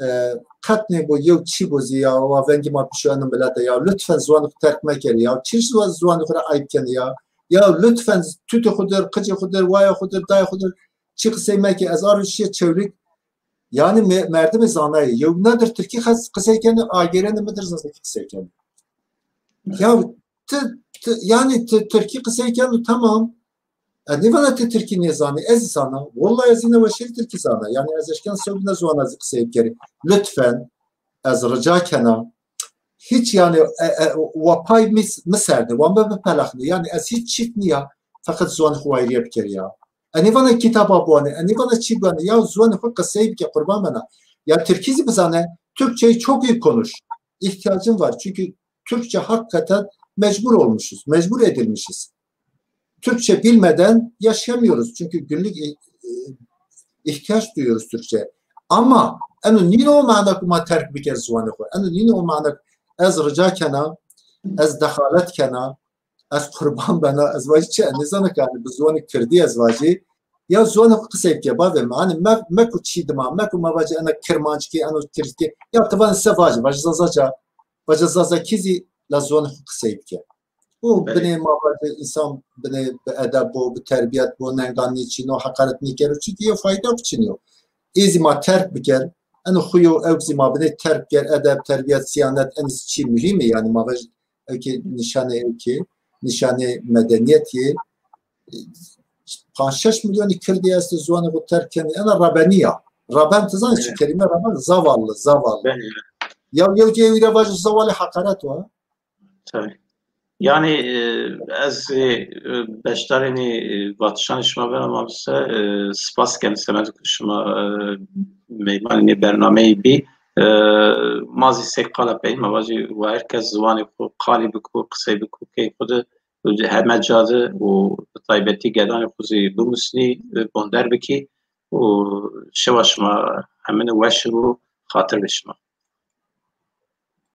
e, qet nêbo yew çî bo zî ya, wa vengî ma pişo eno milete ya. Lütfen ziwanê xwe terk mekerê ya. Çi ziwa-, ziwanê xwe re ayb kenê ya. Ya lütfen tutê xwe dir, qicê xwe dir, waya xwe dir, dayê xwe dir. Çi qisey meke, ez a roj şiye Çewlîg. Yani me-, merdimê zanayê. Yew nedir Tirkî xes-, qisey kenê, agêrenê mi dir Zazakî qisey kenê. Ya ti, ti, yani ti Tirkî qisey keno, tamam. E, nêvana ti Tirkî nêzanî, ez zana. Wallahi ez yine weşîr Tirkî zana. Yani ez eşken sewbine ziwana zî qisey bikerî. Lütfen, ez rica kena. Hiç yani, e, e, wa pay mis, mi serde, wa me bipelexne. Yani ez hiç çît niya, feqet ziwan xwe wayriye bikeriya. E, nêvana kitaba buane, e, nêvana çî buane. Ya ziwan xwe qisey bike, qurban bena. Ya Tirkî zî bizane, Türkçeyi çok iyi konuş. İhtiyacın var. Çünkü Türkçe hakikaten mecbur olmuşuz, mecbur edilmişiz. Türkçe bilmeden yaşayamıyoruz. Çünkü günlük i-, i-, ihtiyaç duyuyoruz Türkçe. Ama eno nîne o mana ku ma terk biker ziwanê xwe. Eno nîne o mana ku ez rica kena, ez dexalet kena, ez qurban bena, ez vay çi, ez nêzana ki, hani bi ziwanê kirdî ez vacî. Ya ziwanê xwe qisey bike, bavê min. Hani me, me ku çî dima, me ku me vacî ena kirmanckî, eno tirkî. Ya ti van se vacî, vacî zazaca, vacî zazakî zî la ziwanê xwe qisey bike. Û binê ma vacî însan binê bi edeb bo, bi terbiyet bo, nengan nêçîno, heqaret nêkero. Çimkî yew fayda biçîniyo. Ê zî ma terk biker, eno xuyo ew zî ma binê terk biker, edeb, terbiyet, siyanet, en çî muhîm e. Yani ma vacî Ewkê nîşanê ewkê, nîşanê medeniyetê. Panc şeş milyonî kirdî estê ziwanê xwe terk kenê. Ena rebeniya. Reben, ti zanî çi kelîme reben? Zavallı, zavallı. Ya yew cê wî re vajî zavalê heqaret wa. Tabii. Yani, e, ez, e, beşdarê nê, e, vatişanê şima bena mamoste, e, spas ken semed ku şima, e, meymanê nê bernameyê bî. E, ma zî sê qala peyîn, ma vajî wa her kes ziwanê xwe qalî biku, qisey biku, key xwe de, heme ca de û bi taybetî gelanê xwe zî bimusnî, e, bonder bikî û şewa şima hemine weş û xatir be şima.